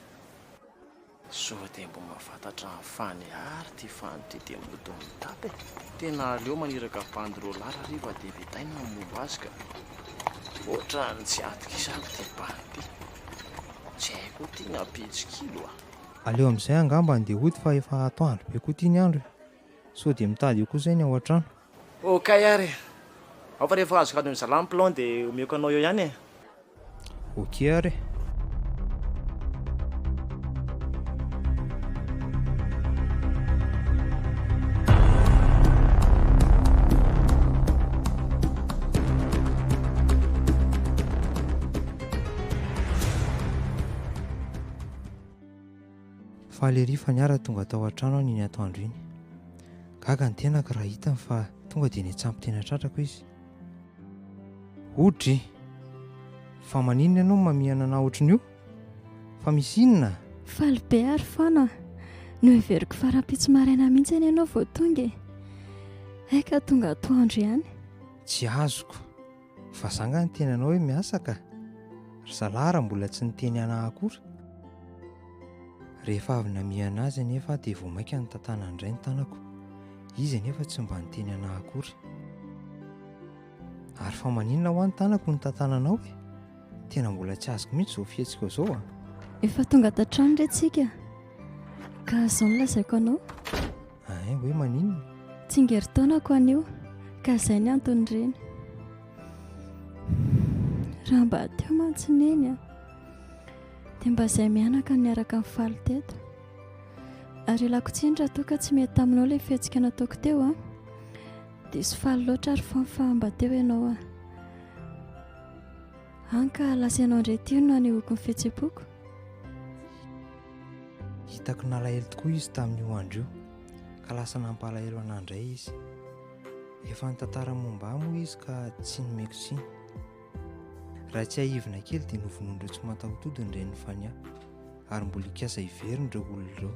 E: Sao dia mbo mahafantatra an'i Fany ary ity Fany ity dia mody mitapy e! Tena aleo maniraka bandy roalahy hariva dia vitaina ny momba azy ka! Ohatran'ny tsy atokisako ity bandy ity! Tsy haiko ity na mpitsikilo a!
D: Aleo amin'izay angamba andeha hody fa efa atoandro be koa ity ny andro e! Sao dia mitady eo koa izay ny ao an-trano.
E: Ok ary e! Ao fa rehefa azoko adin'ny zalahy ny plan dia omeko anao eo ihany e!
D: Ok ary e! Faly ery fa niara tonga tao an-trano aho iny atoandro iny. Gaga ny tenako raha hitany fa tonga dia niantsampy teny an-tratrako izy. Odry! Fa maninona ianao no mamihana anah ohatrin'io? Fa misy inona?
F: Faly be ary foana aho. Noheveriko fa rahampitso maraina mihitsy anie ianao vao tonga e. Hay ka tonga atoandro ihany.
D: Tsy azoko. Fa za nga niteny anao hoe miasa ka. Ry zalahy raha mbola tsy niteny anah akory. Rehefa avy namihana azy anefa aho dia vao mainka nitantana indray ny tanako. Izy anefa tsy mba niteny anah akory. Ary fa maninona hoa ny tanako no tantananao e? Tena mbola tsy azoko mihitsy izao fihetsikao izao a!
F: Efa tonga ato an-trano re tsika ka izao no lazaiko anao.
D: Ein, hoe maninona?
F: Tsingerin-taonako anio ka izay ny anton'ireny. Raha mba teo mantsy Neny a, dia mba izay mianaka no niaraka nifaly teto. Ary ialako tsiny raha toa ka tsy mety taminao ilay fihetsika nataoko teo a. Diso faly loatra ary fan fa mba teo ianao a. Hany ka lasa ianao indray ity no anehoako ny fihetseham-poko.
D: Hitako nalahelo tokoa izy tamin'io andro io, ka lasa nampalahelo anà indray izy. Efa nitantara momba ahy moa izy ka tsy nomeko tsiny. Raha tsiahivina kely dia novonoin'ireo tsy mataho-tody ny renin'i Fania, ary mbola hikasa hiverina ireo olona ireo.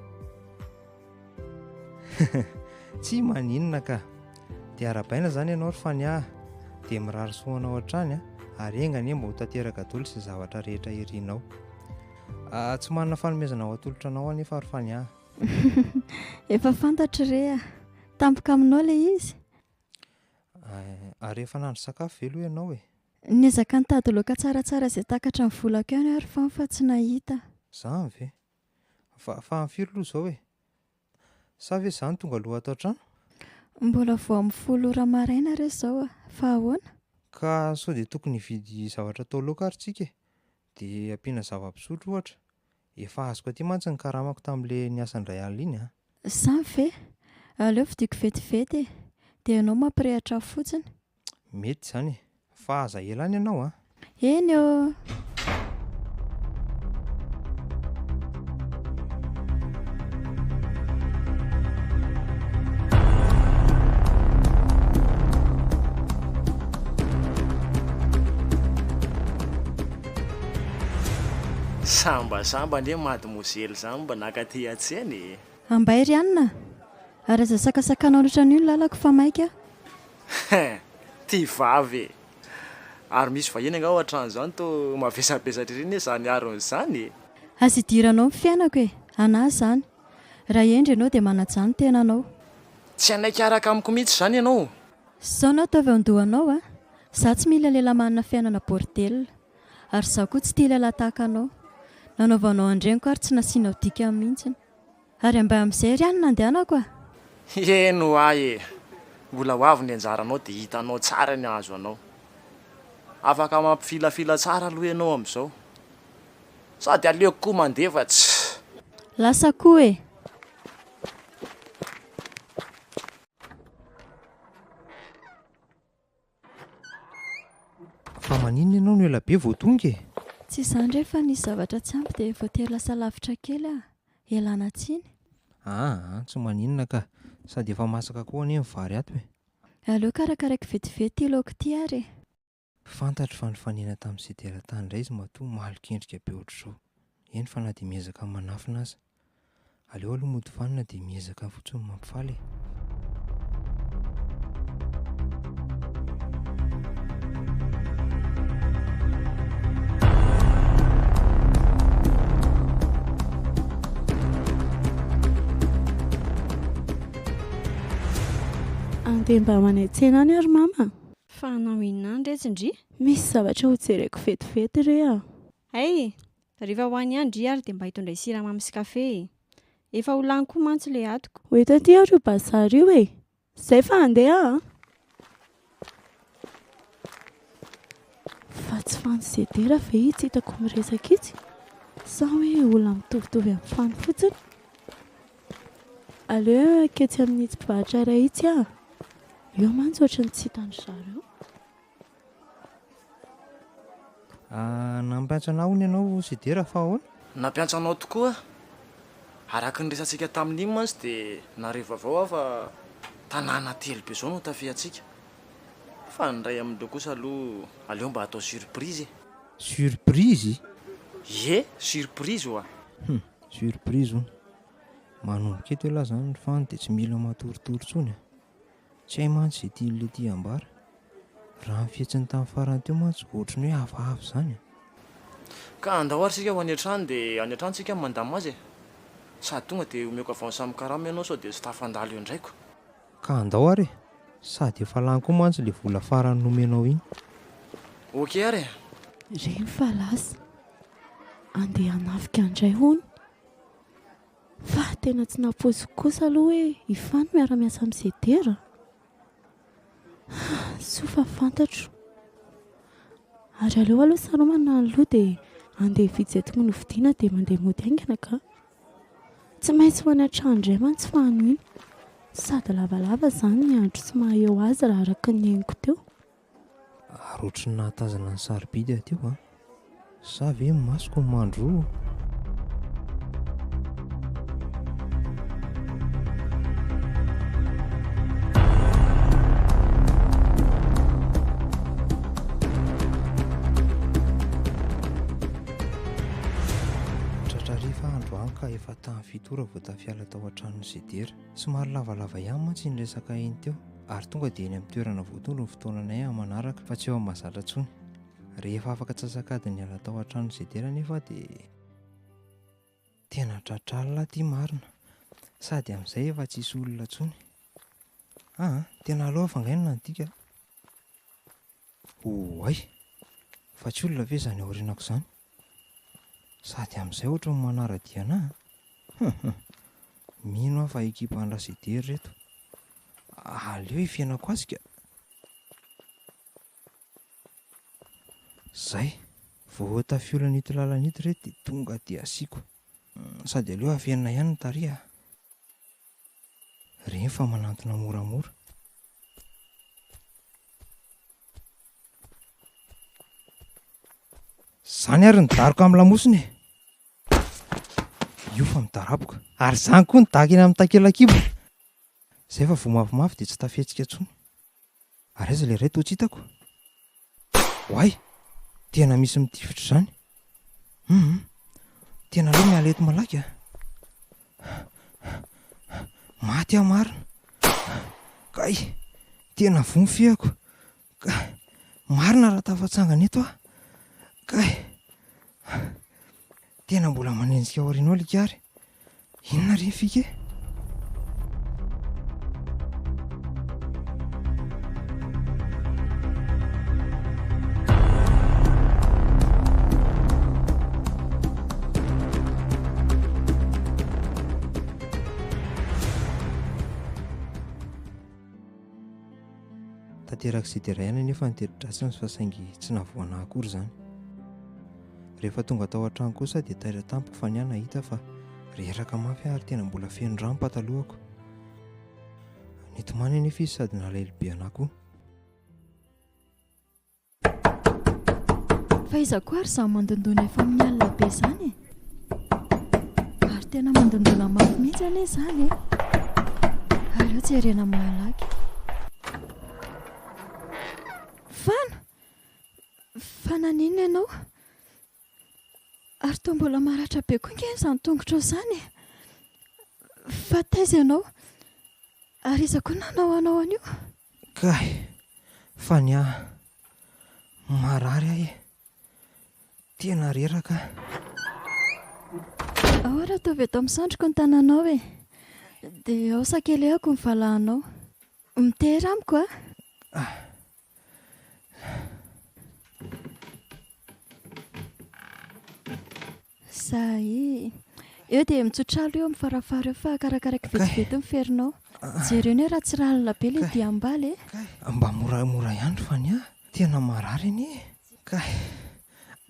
D: Tsy maninona ka! Dia arahabaina izany ianao ry Fania a! Dia mirary soa anao hatrany a! Ary enga anie mba ho tanteraka daholo izay zavatra rehetra irinao. Ah, tsy manana fanomezana ho atolotra anao anefa ry Fania a!
F: Efa fantatro re a! Tampoka aminao ilay izy.
D: Ary efa nahandro sakafo ve aloha ianao e?
F: Niezaka nitady laoka tsaratsara izay takatra ny volako ihany aho ry Fan fa tsy nahita.
D: Izany ve? Fa fa amin'ny firy aloha izao e? Sa ve izaho no tonga aloha ato an-trano?
F: Mbola vao amin'ny folo ora maraina re izao a! Fa ahoana?
D: Ka sao dia tokony hividy zavatra atao laoka ary tsika e? Dia ampiana zava-pisotro ohatra. Efa azoko aty mantsy ny karamako tamin'ilay niasa indray alina iny a!
F: Izany ve? Aleo vidiako vetivety e! Dia ianao mampirehitra afo fotsiny.
D: Mety izany e! Fa aza ela any ianao a!
F: Eny ô!
E: Sambasamba anie mademoiselle zany mba nakaty an-tsena e!
F: Ambay ry anona a! Ary aza sakasakanao loatra an'io ny lalako fa maika aho.
E: Hein! Ty vavy e! Ary misy vahiny angaha ao an-trano izany toa mavesabesatra ery anie izany arony izany e!
F: Aza idiranao ny fiainako e! Anah izany. Raha hendry ianao dia manajà ny tenanao.
E: Tsy hanaiky hiaraka amiko mihitsy izany ianao?
F: Zao no ataovy ao an-dohanao a! Za tsy mila lehilahy manana fiainana bordel. Ary izaho koa tsy tia lehilahy tahaka anao. Nanaovanao an-dreniko ary tsy nasianao dikany mihitsy. Ary mba amin'izay ry any nandehanako a!
E: Eny ho'a e! Mbola ho avy ny anjaranao dia hitanao tsara ny hahazo anao. Afaka mampifilafila tsara aloha ianao amin'izao. Sady aleoko koa mandeha fa tsy.
F: Lasa koa e!
D: Fa maninona ianao no ela be vao tonga e?
F: Tsy izany re fa nisy zavatra tsy ampy dia voatery lasa lavitra kely aho. Ialana tsiny.
D: Aa, tsy maninona ka. Sady efa masaka koa anie ny vary ato e.
F: Aleo karakaraiko vetivety ity laoka ity ary e.
D: Fantatro fa nifanena tamin'i Sedera tany indray izy matoa malok'endrika be ohatr'izao. Eny fa na dia miezaka manafina aza. Aleo aloha mody fanina dia miezaka fotsiny mampifaly e.
G: Andeha mba ho any an-tsena any ary mama a!
A: Fa hanao inona any retsy ndry?
G: Misy zavatra hojereko vetivety re a!
A: Hay! Rehefa ho any ihany ndry ary dia mba hitondray siramamy sy kafe e! Efa ho lany koa mantsy ilay atoko.
G: Ho eto aty ary io bazary io e! Zay fa handeha a! Fa tsy Fano Sedera ve itsy hitako miresaka itsy? Sa hoe olona mitovitovy amin'i Fano fotsiny? Aleo hanketsy amin'itsy mpivarotra iray itsy aho. Eo mantsy ohatry ny tsy hitan-dry zareo.
D: Ah, nampiantso anah hono ianao Sedera fa ahoana?
E: Nampiantso anao tokoa aho. Araka ny resatsika tamin'iny mantsy dia nahare vaovao aho fa tanàna telo be izao no tafihantsika. Fa ny iray amin'ireo kosa aloha aleo mba atao surprise e.
D: Surprise?
E: Ie, surprise ho'a.
D: Hum, surprise hono. Manomboka eto ialahy izany ry Fano dia tsy mila matoritory intsony a. Tsy hay mantsy izay tian'i Letty ambara. Raha ny fihetsiny tamin'ny farany teo mantsy ohatry ny hoe hafahafa izany a.
E: Ka andao ary isika ho any an-trano dia any an-trano isika no mandamina azy e. Sady tonga dia omeko avance amin'ny karama ianao sao dia tsy tafandalo eo indray ko.
D: Ka andao ary e. Sady efa lany koa mantsy ilay vola farany nomenao iny.
E: Ok ary e.
G: Reny fa lasa. Andeha hanafika indray hono. Fa tena tsy nampoiziko kosa aloha hoe i Fano miara-miasa amin'i Sedera. Soa fa fantatro. Ary aleo aloha saromana ny loha dia andeha hividy izay tokony hovidiana dia mandeha mody haingana ka. Tsy maintsy ho any an-trano indray mantsy Fano iny. Sady lavalava izany ny andro tsy maha eo azy raha araka ny henoko teo.
D: Ary ohatry ny nahatazana an'i Sarobidy aho teo an! Sa ve ny masoko no mandroa? Tratra hariva aho androany ka efa tamin'ny fito ora vao tafiala tao an-tranon'i Sedera. Somary lavalava ihany mantsy iny resaka iny teo. Ary tonga dia eny amin'ny toerana voatondro ny fotoananay amin'ny manaraka fa tsy eo amin'ny mahazatra intsony. Rehefa afaka antsasak'adiny niala tao an-tranon'i Sedera anefa aho dia tena tratra alina aty marina. Sady amin'izay efa tsisy olona intsony. Aa, tena aleo hafangainina ny dika a! Oay! Fa tsy olona ve izany aorianako izany? Sady amin'izay ohatry ny manara-dia anà a! Hum hum! Mino aho fa ekipan'i Rasedera ireto. Aleo hifenako azy ka! Zay! Vao tafiolana ito lalana ito ireto dia tonga dia asiako. Sady aleo afenina ihany ny tarehy a! Reny fa manantona moramora. Zany ary ny daroka amin'ny lamosina e! Io fa midaraboka. Ary zany koa ny daka eny amin'ny takela-kibo. Zay fa voa mafimafy dia tsy tafihetsika intsony. Ary aiza ilay iray toa tsy hitako? Oay! Tena misy mitifitra izany. Hum! Tena aleo miala eto malaky a! Maty aho marina. Kay! Tena voa ny fehako. Kay! Marina raha tafatsangana eto aho. Kay! Tena mbola manenjika aoriana ao likary. Inona re ny fika e? Tanteraka sy deraina anefa ny teti-dratsiny fa saingy tsy nahavoana akory izany. Rehefa tonga tao an-trano kosa dia taitra tampoka fa ny ahy nahita fa reraka mafy aho ary tena mbola feno rà ny patalohako. Nitomany anefa izy sady nalahelo be anà koa.
F: Fa iza koa ary izany mandondona efa amin'ny alina be izany e? Ary tena mandondona mafy mihitsy anie izany e! Aleo jerena malaky. Fano! Fa naninona ianao? Ary toa mbola maratra be koa ange izany tongotrao izany e! Fa taiza ianao? Ary iza koa nanao anao an'io?
D: Kay! Fa ny ahy, marary aho e! Tena reraka aho.
F: Ao ary ataovy eto amin'ny sandriko ny tananao e! Dia ao sakelehako ny valahanao. Mitera amiko a!
D: Ah!
F: Zay. Eo dia mitsotralo eo amin'ny farafara eo fa karakaraiko vetivety ny ferinao. Jereo anie raha tsy ralina be ilay diam-bala e.
D: Mba moramora ihany fa ny ahy tena marary anie e. Kay.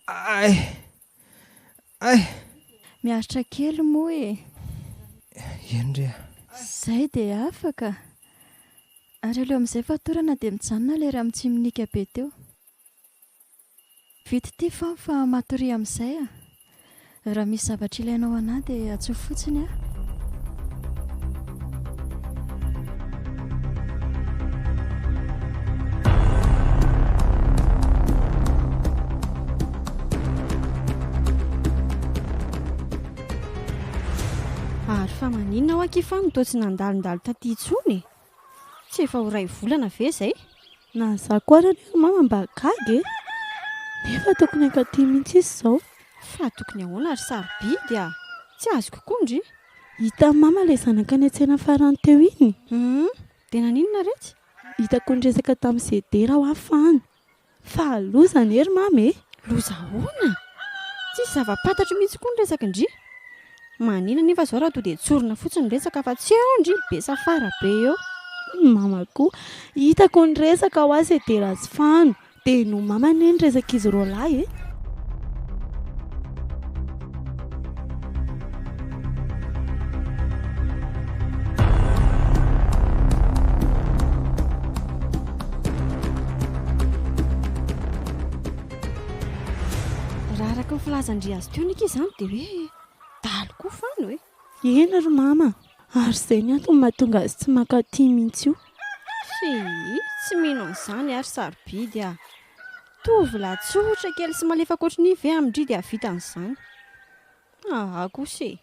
D: Ay! Ay!
F: Miaritra kely moa e.
D: Eny re a.
F: Zay dia afaka. Ary aleo amin'izay fatorana dia mijanona ilay ramotsiminika be teo. Vita ity fam fa matoria amin'izay a! Raha misy zavatra ilainao anà dia antsoy fotsiny aho.
A: Ary fa maninona hoa akia fam no toa tsy nandalondalo taty intsony e? Tsy efa ho iray volana ve izay?
G: Na za koa ary anie ry mama mba gaga e! Nefa tokony hankaty mihitsy izy izao.
A: Fa tokony ahoana ry sarobidy a! Tsy azoko koa ndry.
G: Hitan'i mama ilay zanaka niantsena farany teo iny?
A: Hum, dia naninona retsy?
G: Hitako niresaka tamin'i Sedera hoa fano. Fa loza anie ry mama e!
A: Loza ahoana? Tsisy zava-pantatro mihitsy koa ny resaka ndry. Manina anefa izao raha to dia tsorina fotsiny ny resaka fa tsy eo ndry be safara be eo.
G: Mama koa, hitako ny resaka hoa Sedera sy Fano, dia noho mama anie ny resak'izy roalahy e!
A: Raha araka ny filazan-dry azy teo anie izany dia hoe dahalo koa fano e!
G: Eny ry mama a! Ary izay ny antony mahatonga azy tsy mankaty mihitsy io.
A: Fii, tsy mino an'izany aho ry sarobidy a! Tovolahy tsotra kely sy malefaka ohatran'iny ve amin-dry dia hahavita an'izany? Aa kosa e!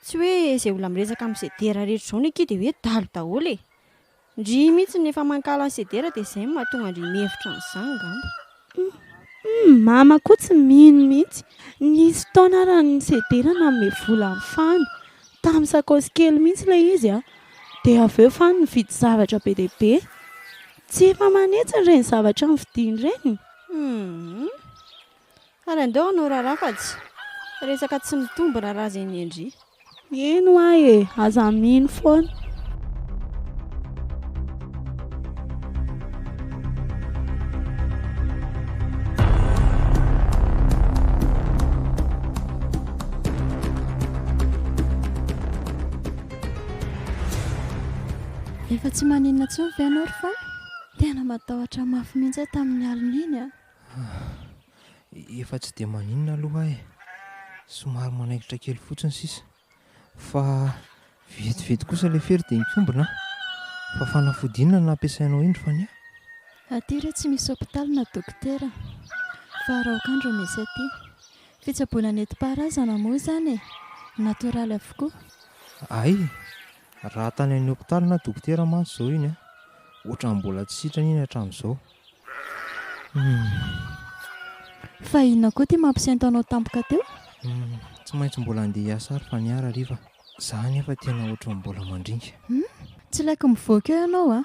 A: Tsy hoe izay olona miresaka amin'i Sedera rehetra izao ny akia dia hoe dahalo daholo e! Ndry mihitsy no efa mankahala an'i Sedera dia izay no mahatonga an-dry mihevitra an'izany angamba.
G: Humm mama koa tsy mino mihitsy. Nisy fotoana ary an'i Sedera nanome vola an'i Fano. Tamin'ny sakaosy kely mihitsy ilay izy an. Dia avy eo Fano nividy zavatra be dia be. Tsy efa manetsiny ireny zavatra novidiany ireny?
A: Humm. Ary andao hanao raharaha fa tsy resaka tsy mitombina raha izay nendry.
G: Eny hoa e, aza mino foana.
F: Efa tsy maninona intsony ve ianao ry Fano? Tena matahotra mafy mihitsy aho tamin'ny alina iny a!
D: Efa tsy dia maninona aloha aho e! Somary manaikitra kely fotsiny sisa. Fa vetivety kosa ilay fery dia nikombona an! Fa fanafody inona no nampiasainao iny ry Fania?
F: Aty re tsy misy hopitaly na dokotera fa raokandro no misy aty. Fitsaboana nentim-paharazana moa izany e! Natoraly avokoa.
D: Hay! Raha tany amin'ny hopitaly na dokotera mantsy izao iny an! Ohatran'ny mbola tsy sitrana iny hatramin'izao. Humm.
F: Fa inona koa ity mampisento anao tampoka teo?
D: Humm. Tsy maintsy mbola handeha hiasa ary fa ny ahy hariva. Za anefa tena ohatran'ny mbola mandringa.
F: Hum, tsy ilaiko mivoaka eo ianao a!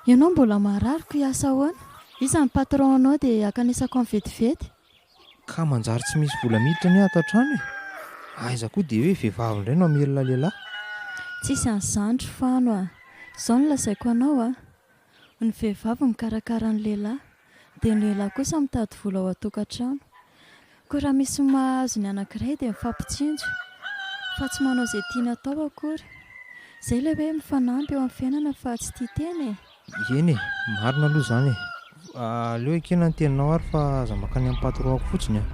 F: Ianao mbola marary ko hiasa ahoana? Iza ny patron anao dia hankanesako any vetivety?
D: Ka manjary tsy misy vola miditra anie ato an-trano e! Aiza koa dia hoe vehivavy indray no hamelona lehilahy?
F: Tsisy an'izany ry Fano a! Izao no lazaiko anao a! Ny vehivavy mikarakara ny lehilahy, dia ny lehilahy kosa mitady vola ao an-tokantrano. Koa raha misy mahazo ny anankiray dia mifampitsinjo, fa tsy manao izay tiany atao akory. Izay ilay hoe mifanampy eo amin'ny fiainana fa tsy tia tena e!
D: Eny e, marina aloha izany e. Aleo ekena ny teninao ary fa aza mankany amin'ny patron-ko fotsiny a.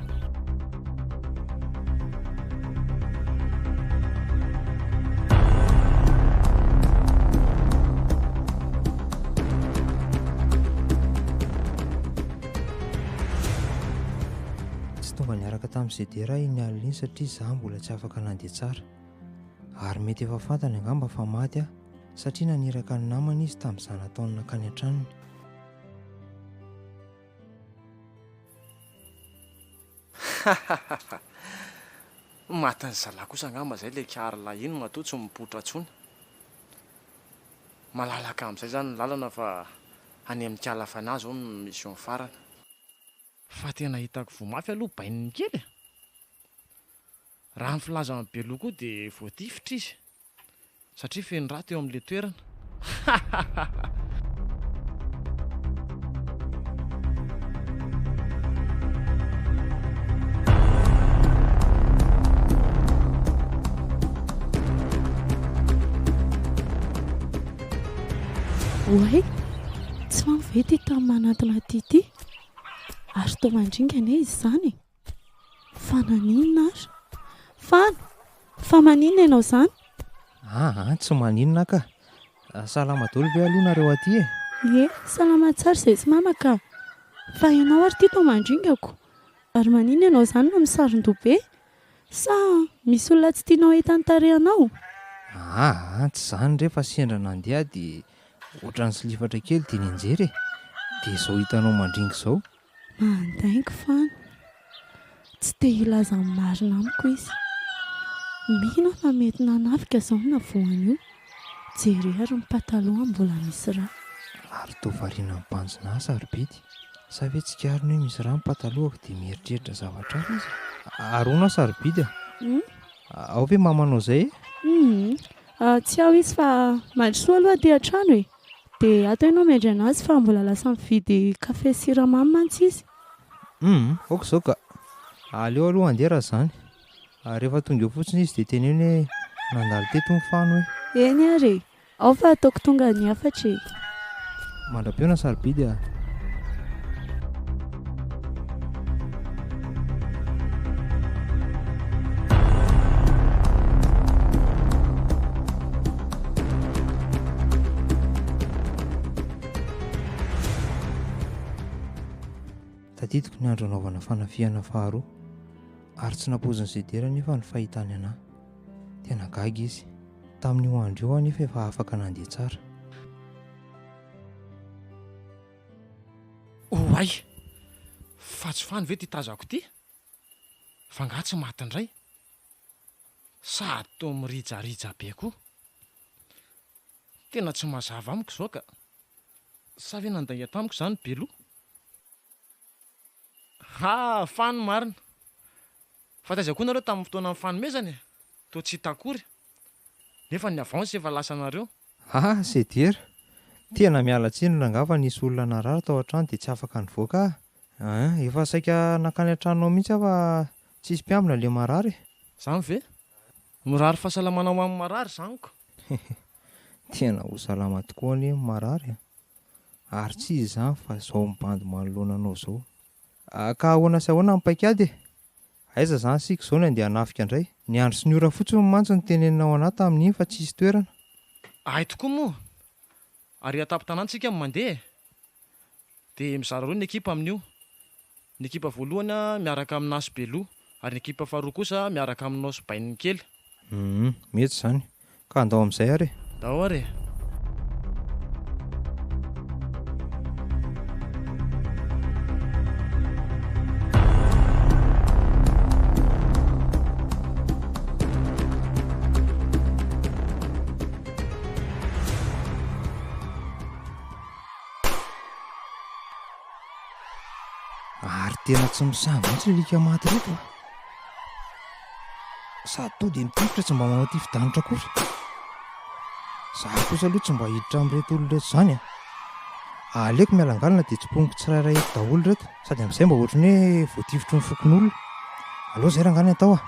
D: Tsy tonga niaraka tamin'i Zedera aho iny alina iny satria izaho mbola tsy afaka nandeha tsara. Ary mety efa fantany angamba fa maty aho satria naniraka ny namany izy tamin'izaho nataony nankany an-tranony.
E: Hahahaha! Matin'ny zalahy kosa angamba izay ilay Karl iny matoa tsy mipoitra intsony. Malalaka amin'izay izany ny lalana fa any amin'ny Kala Fanahy izao no mission farany. Fa tena hitako voa mafy aloha baininy kely e! Raha ny filazan'i Beloha koa dia voatifitra izy satria feno rà teo amin'ilay toerana. Hahahaha!
G: Oay! Tsy mamy ve ity tany manantona aty ity? Ary toa mandringa anie izy izany e! Fa naninona ary? Fano! Fa maninona ianao izany?
D: Aa, tsy maninona aho ka! Salama daholo ve aloha nareo aty e?
G: Ie, salama tsara izay sy mama ka! Fa ianao ary ity toa mandringako! Ary maninona ianao izany no misaron-doha be? Sa misy olona tsy tianao hahita ny tarehinao?
D: Aa, tsy izany re fa sendra nandeha aho dia ohatran'ny silifatra kely dia nianjera e! Dia izao hitanao mandringa izao.
G: Mandaingo fano. Tsy te hilaza ny marina amiko izy. Mino aho fa mety nanafika izao no navoany io. Jereo ary ny pataloha mbola misy rà.
D: Ary toa variana mibanjina ahy sarobidy. Sa ve tsikariny hoe misy rà ny patalohako dia mieritreritra zavatra hafa izy? Ary hono aho sarobidy a! Ao ve mamanao izay e?
G: Hum, tsy ao izy fa mandrosoa aloha aty an-trano e! Dia ato ianao miandry an'azy fa mbola lasa mividy kafe sy siramamy mantsy izy.
D: Hum, ok izao ka! Aleo aloha handeha raha izany. Rehefa tonga eo fotsiny izy dia teneno hoe nandalo teto ny Fano e!
G: Eny ary e! Ao fa ataoko tonga ny hafatra e!
D: Mandra-pihaona sarobidy a! Tadidiko ny andro nanaovana fanafihana faharoa, ary tsy nampoizin'i Zedera anefa ny fahitany anà. Tena gaga izy. Tamin'io andro io aho anefa efa afaka nandeha tsara.
E: Oay! Fa tsy fano ve ity tazako ity? Fa angaha tsy maty indray? Sady toa mirijarija be koa. Tena tsy mazava amiko izao ka. Sa ve nandainga tamiko izany Beloha? Ha! Fano marina. Fa taiza koa nareo tamin'ny fotoana nifanomezana e? Toa tsy hita akory. Nefa ny avance efa lasanareo.
D: Ah! Cedera! Tena miala tsiny rangaha fa nisy olona narary tao an-trano dia tsy afaka nivoaka aho. Ein! Efa saika nankany an-tranonao mihitsy aho fa tsisy mpiambina le marary e!
E: Zany ve? Mirary fahasalamana ho an'ny marary zany ko!
D: Tena ho salama tokoa anie ny marary a! Ary tsy iza izany fa izao mibandy manoloana anao izao. Ka ahoana sy ahoana ny paikady e? Aiza izany isika izao no handeha hanafika indray? Ny andro sy ny ora fotsiny mantsy no teneninao anà tamin'iny fa tsisy toerana.
E: Hay tokoa moa! Ary an-tampon-tanàna isika no mandeha e! Dia mizara roa ny ekipa amin'io. Ny ekipa voalohany miaraka aminà sy Beloha, ary ny ekipa faharoa kosa miaraka aminao sy Baininy kely.
D: Humm, mety izany. Ka andao amin'izay ary e!
E: Ndao ary e!
D: Ary tena tsy misangy mihitsy ry alika maty ireto a! Sady to dia mitifitra tsy mba manao tifi-danitra akory. Za kosa aloha tsy mba hiditra amin'ireto olona ireto izany a! Aleoko mialangalana dia tsiponiko tsirairay eto daholo ireto, sady amin'izay mba ohatran'ny hoe voatifitry ny fokonolona. Aleo izay rangahy ny atao a!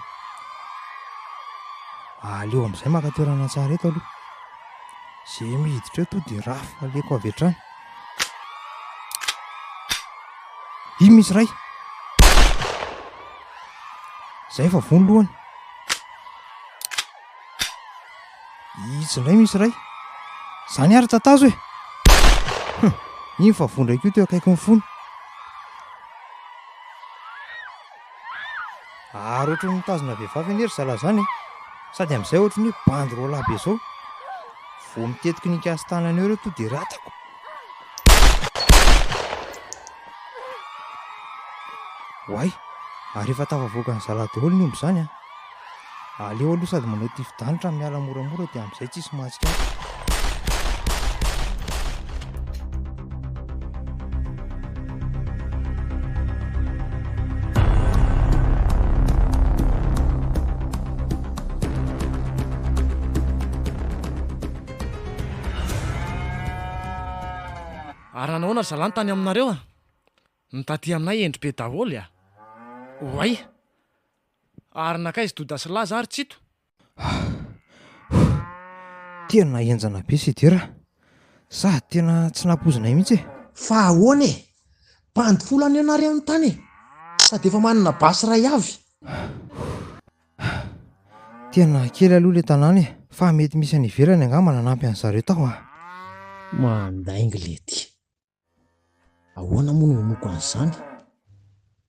D: Aleo amin'izay maka toerana tsara eto aloha. Izay miditra eo to dia rafaleko avy hatrany. Iny misy iray. Izay efa voa ny lohany. Itsy indray misy iray. Izany ary tatazo e! Hum, iny fa voa indray koa teo akaikin'ny fony. Ary ohatran'ny mitazona vehivavy anie ry zalahy izany e! Sady amin'izay ohatran'ny hoe bandy roalahy be izao. Vao mitetiky ny hikasi-tanana eo ireo to dia ratako. Oay! Ary efa tafavoakan'ny zalahy daholo ny omby izany an! Aleo aloha sady manao tifi-danitra miala moramora dia amin'izay tsisy mahatsikaritra.
E: Ary nanahoana ry zalahy ny tany aminareo a? Ny taty aminay hendry be daholo a! Oay! Ary nankaiza Doda sy Laza ary Tsito?
D: Tena henjana be Sidera a! Sady tena tsy nampoizinay mihitsy e!
E: Fa ahoana e? Bandy folo any ianareo ny tany e! Sady efa manana basy iray avy.
D: Tena kely aloha ilay tanàna e! Fa mety misy any ivelany angamba nanampy an'zareo tao a!
I: Mandainga lety. Ahoana moa no hinoako an'izany?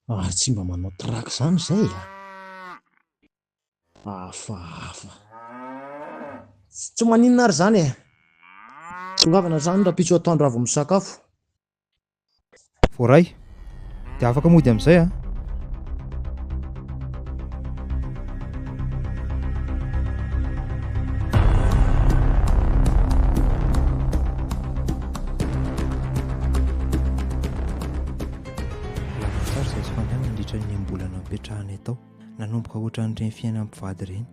I: Ary tsy mba manao trac izany izay a! Hafahafa. Tsy maninona ary izany e! Tongavana hatrany rahampitso atoandro avy misakafo.
D: Voaray. Dia afaka mody amin'izay an! Lava tsara izay sy Fanja nandritra ny enim-bolana nipetrahanay tao. Nanomboka ohatran'ireny fiainan'ny mpivady ireny.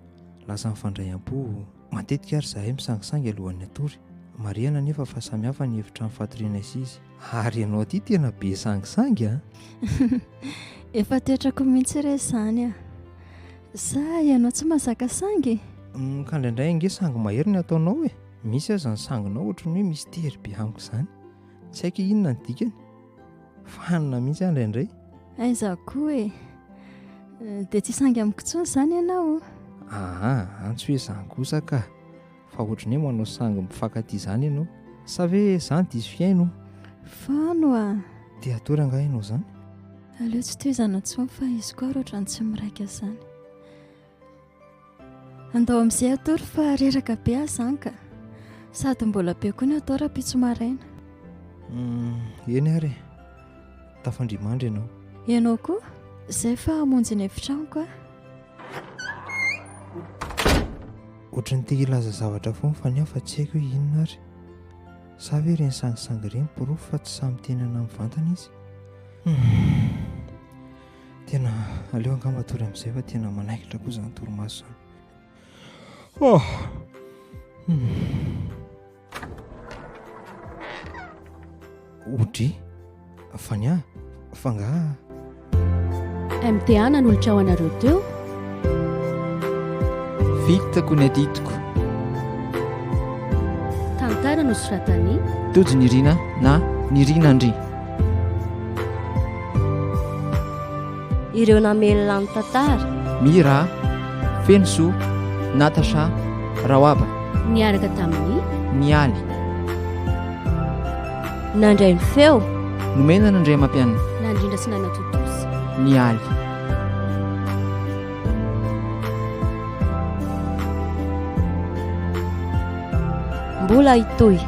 D: Lasa nifandray am-po. Matetika ary izahay misangisangy alohan'ny hatory. Marihana anefa fa samy hafa ny efitrano fatorianay sy izy. Ary ianao ity tena be sangisangy an!
F: Efa toetrako mihitsy re izany an! Sa ianao tsy mahazaka sangy?
D: Ka indraindray ange sangy mahery ny ataonao e! Misy aza ny sanginao ohatran'ny hoe misy tery be amiko izany. Tsy haiko hoe inona ny dikany. Fanina mihitsy aho indraindray.
F: Aiza koa e! Dia tsy hisangy amiko intsony izany ianao?
D: Aa, tsy hoe izany kosa ka! Fa ohatran'ny hoe manao sangy mifankatia izany ianao. Sa ve izany diso fihaino?
F: Fano a!
D: Te hatory angaha ianao izany?
F: Aleo tsy tohizana intsony fa izy koa ary ohatran'ny tsy miraika izany. Andao amin'izay hatory fa reraka be aho izany ka. Sady mbola be koa ny atao rahampitso maraina.
D: Hum, eny ary e. Tafandria-mandry ianao.
F: Ianao koa? Izay fa hamonjy ny efitranoko aho.
D: Ohatran'ny te hilaza zavatra foana fa ny ahy fa tsy haiko hoe inona ary. Sa ve ireny sangisangy ireny porofo fa tsy samy tena mivantana izy? Hum. Tena aleo angamba hatory amin'izay fa tena manaikitra koa izany torimaso izany. Oh! Hmm. Odry, fa ny ahy, fa angaha.
C: MTA nanolotra ho anareo teo.
B: Vitako ny adidiko.
C: Tantara nosoratan'i.
B: Tojo Nirina na Nirina Andria.
J: Ireo namelona ny tantara.
B: Mira, Fenosoa, Natacha, Rahoaba.
C: Niaraka tamin'i.
B: Mialy.
J: Nandray ny feo.
B: Nomena an'Andriamampianina.
C: Nandrindra sy nanatontosa.
B: Mialy.
J: Mbola hitohy.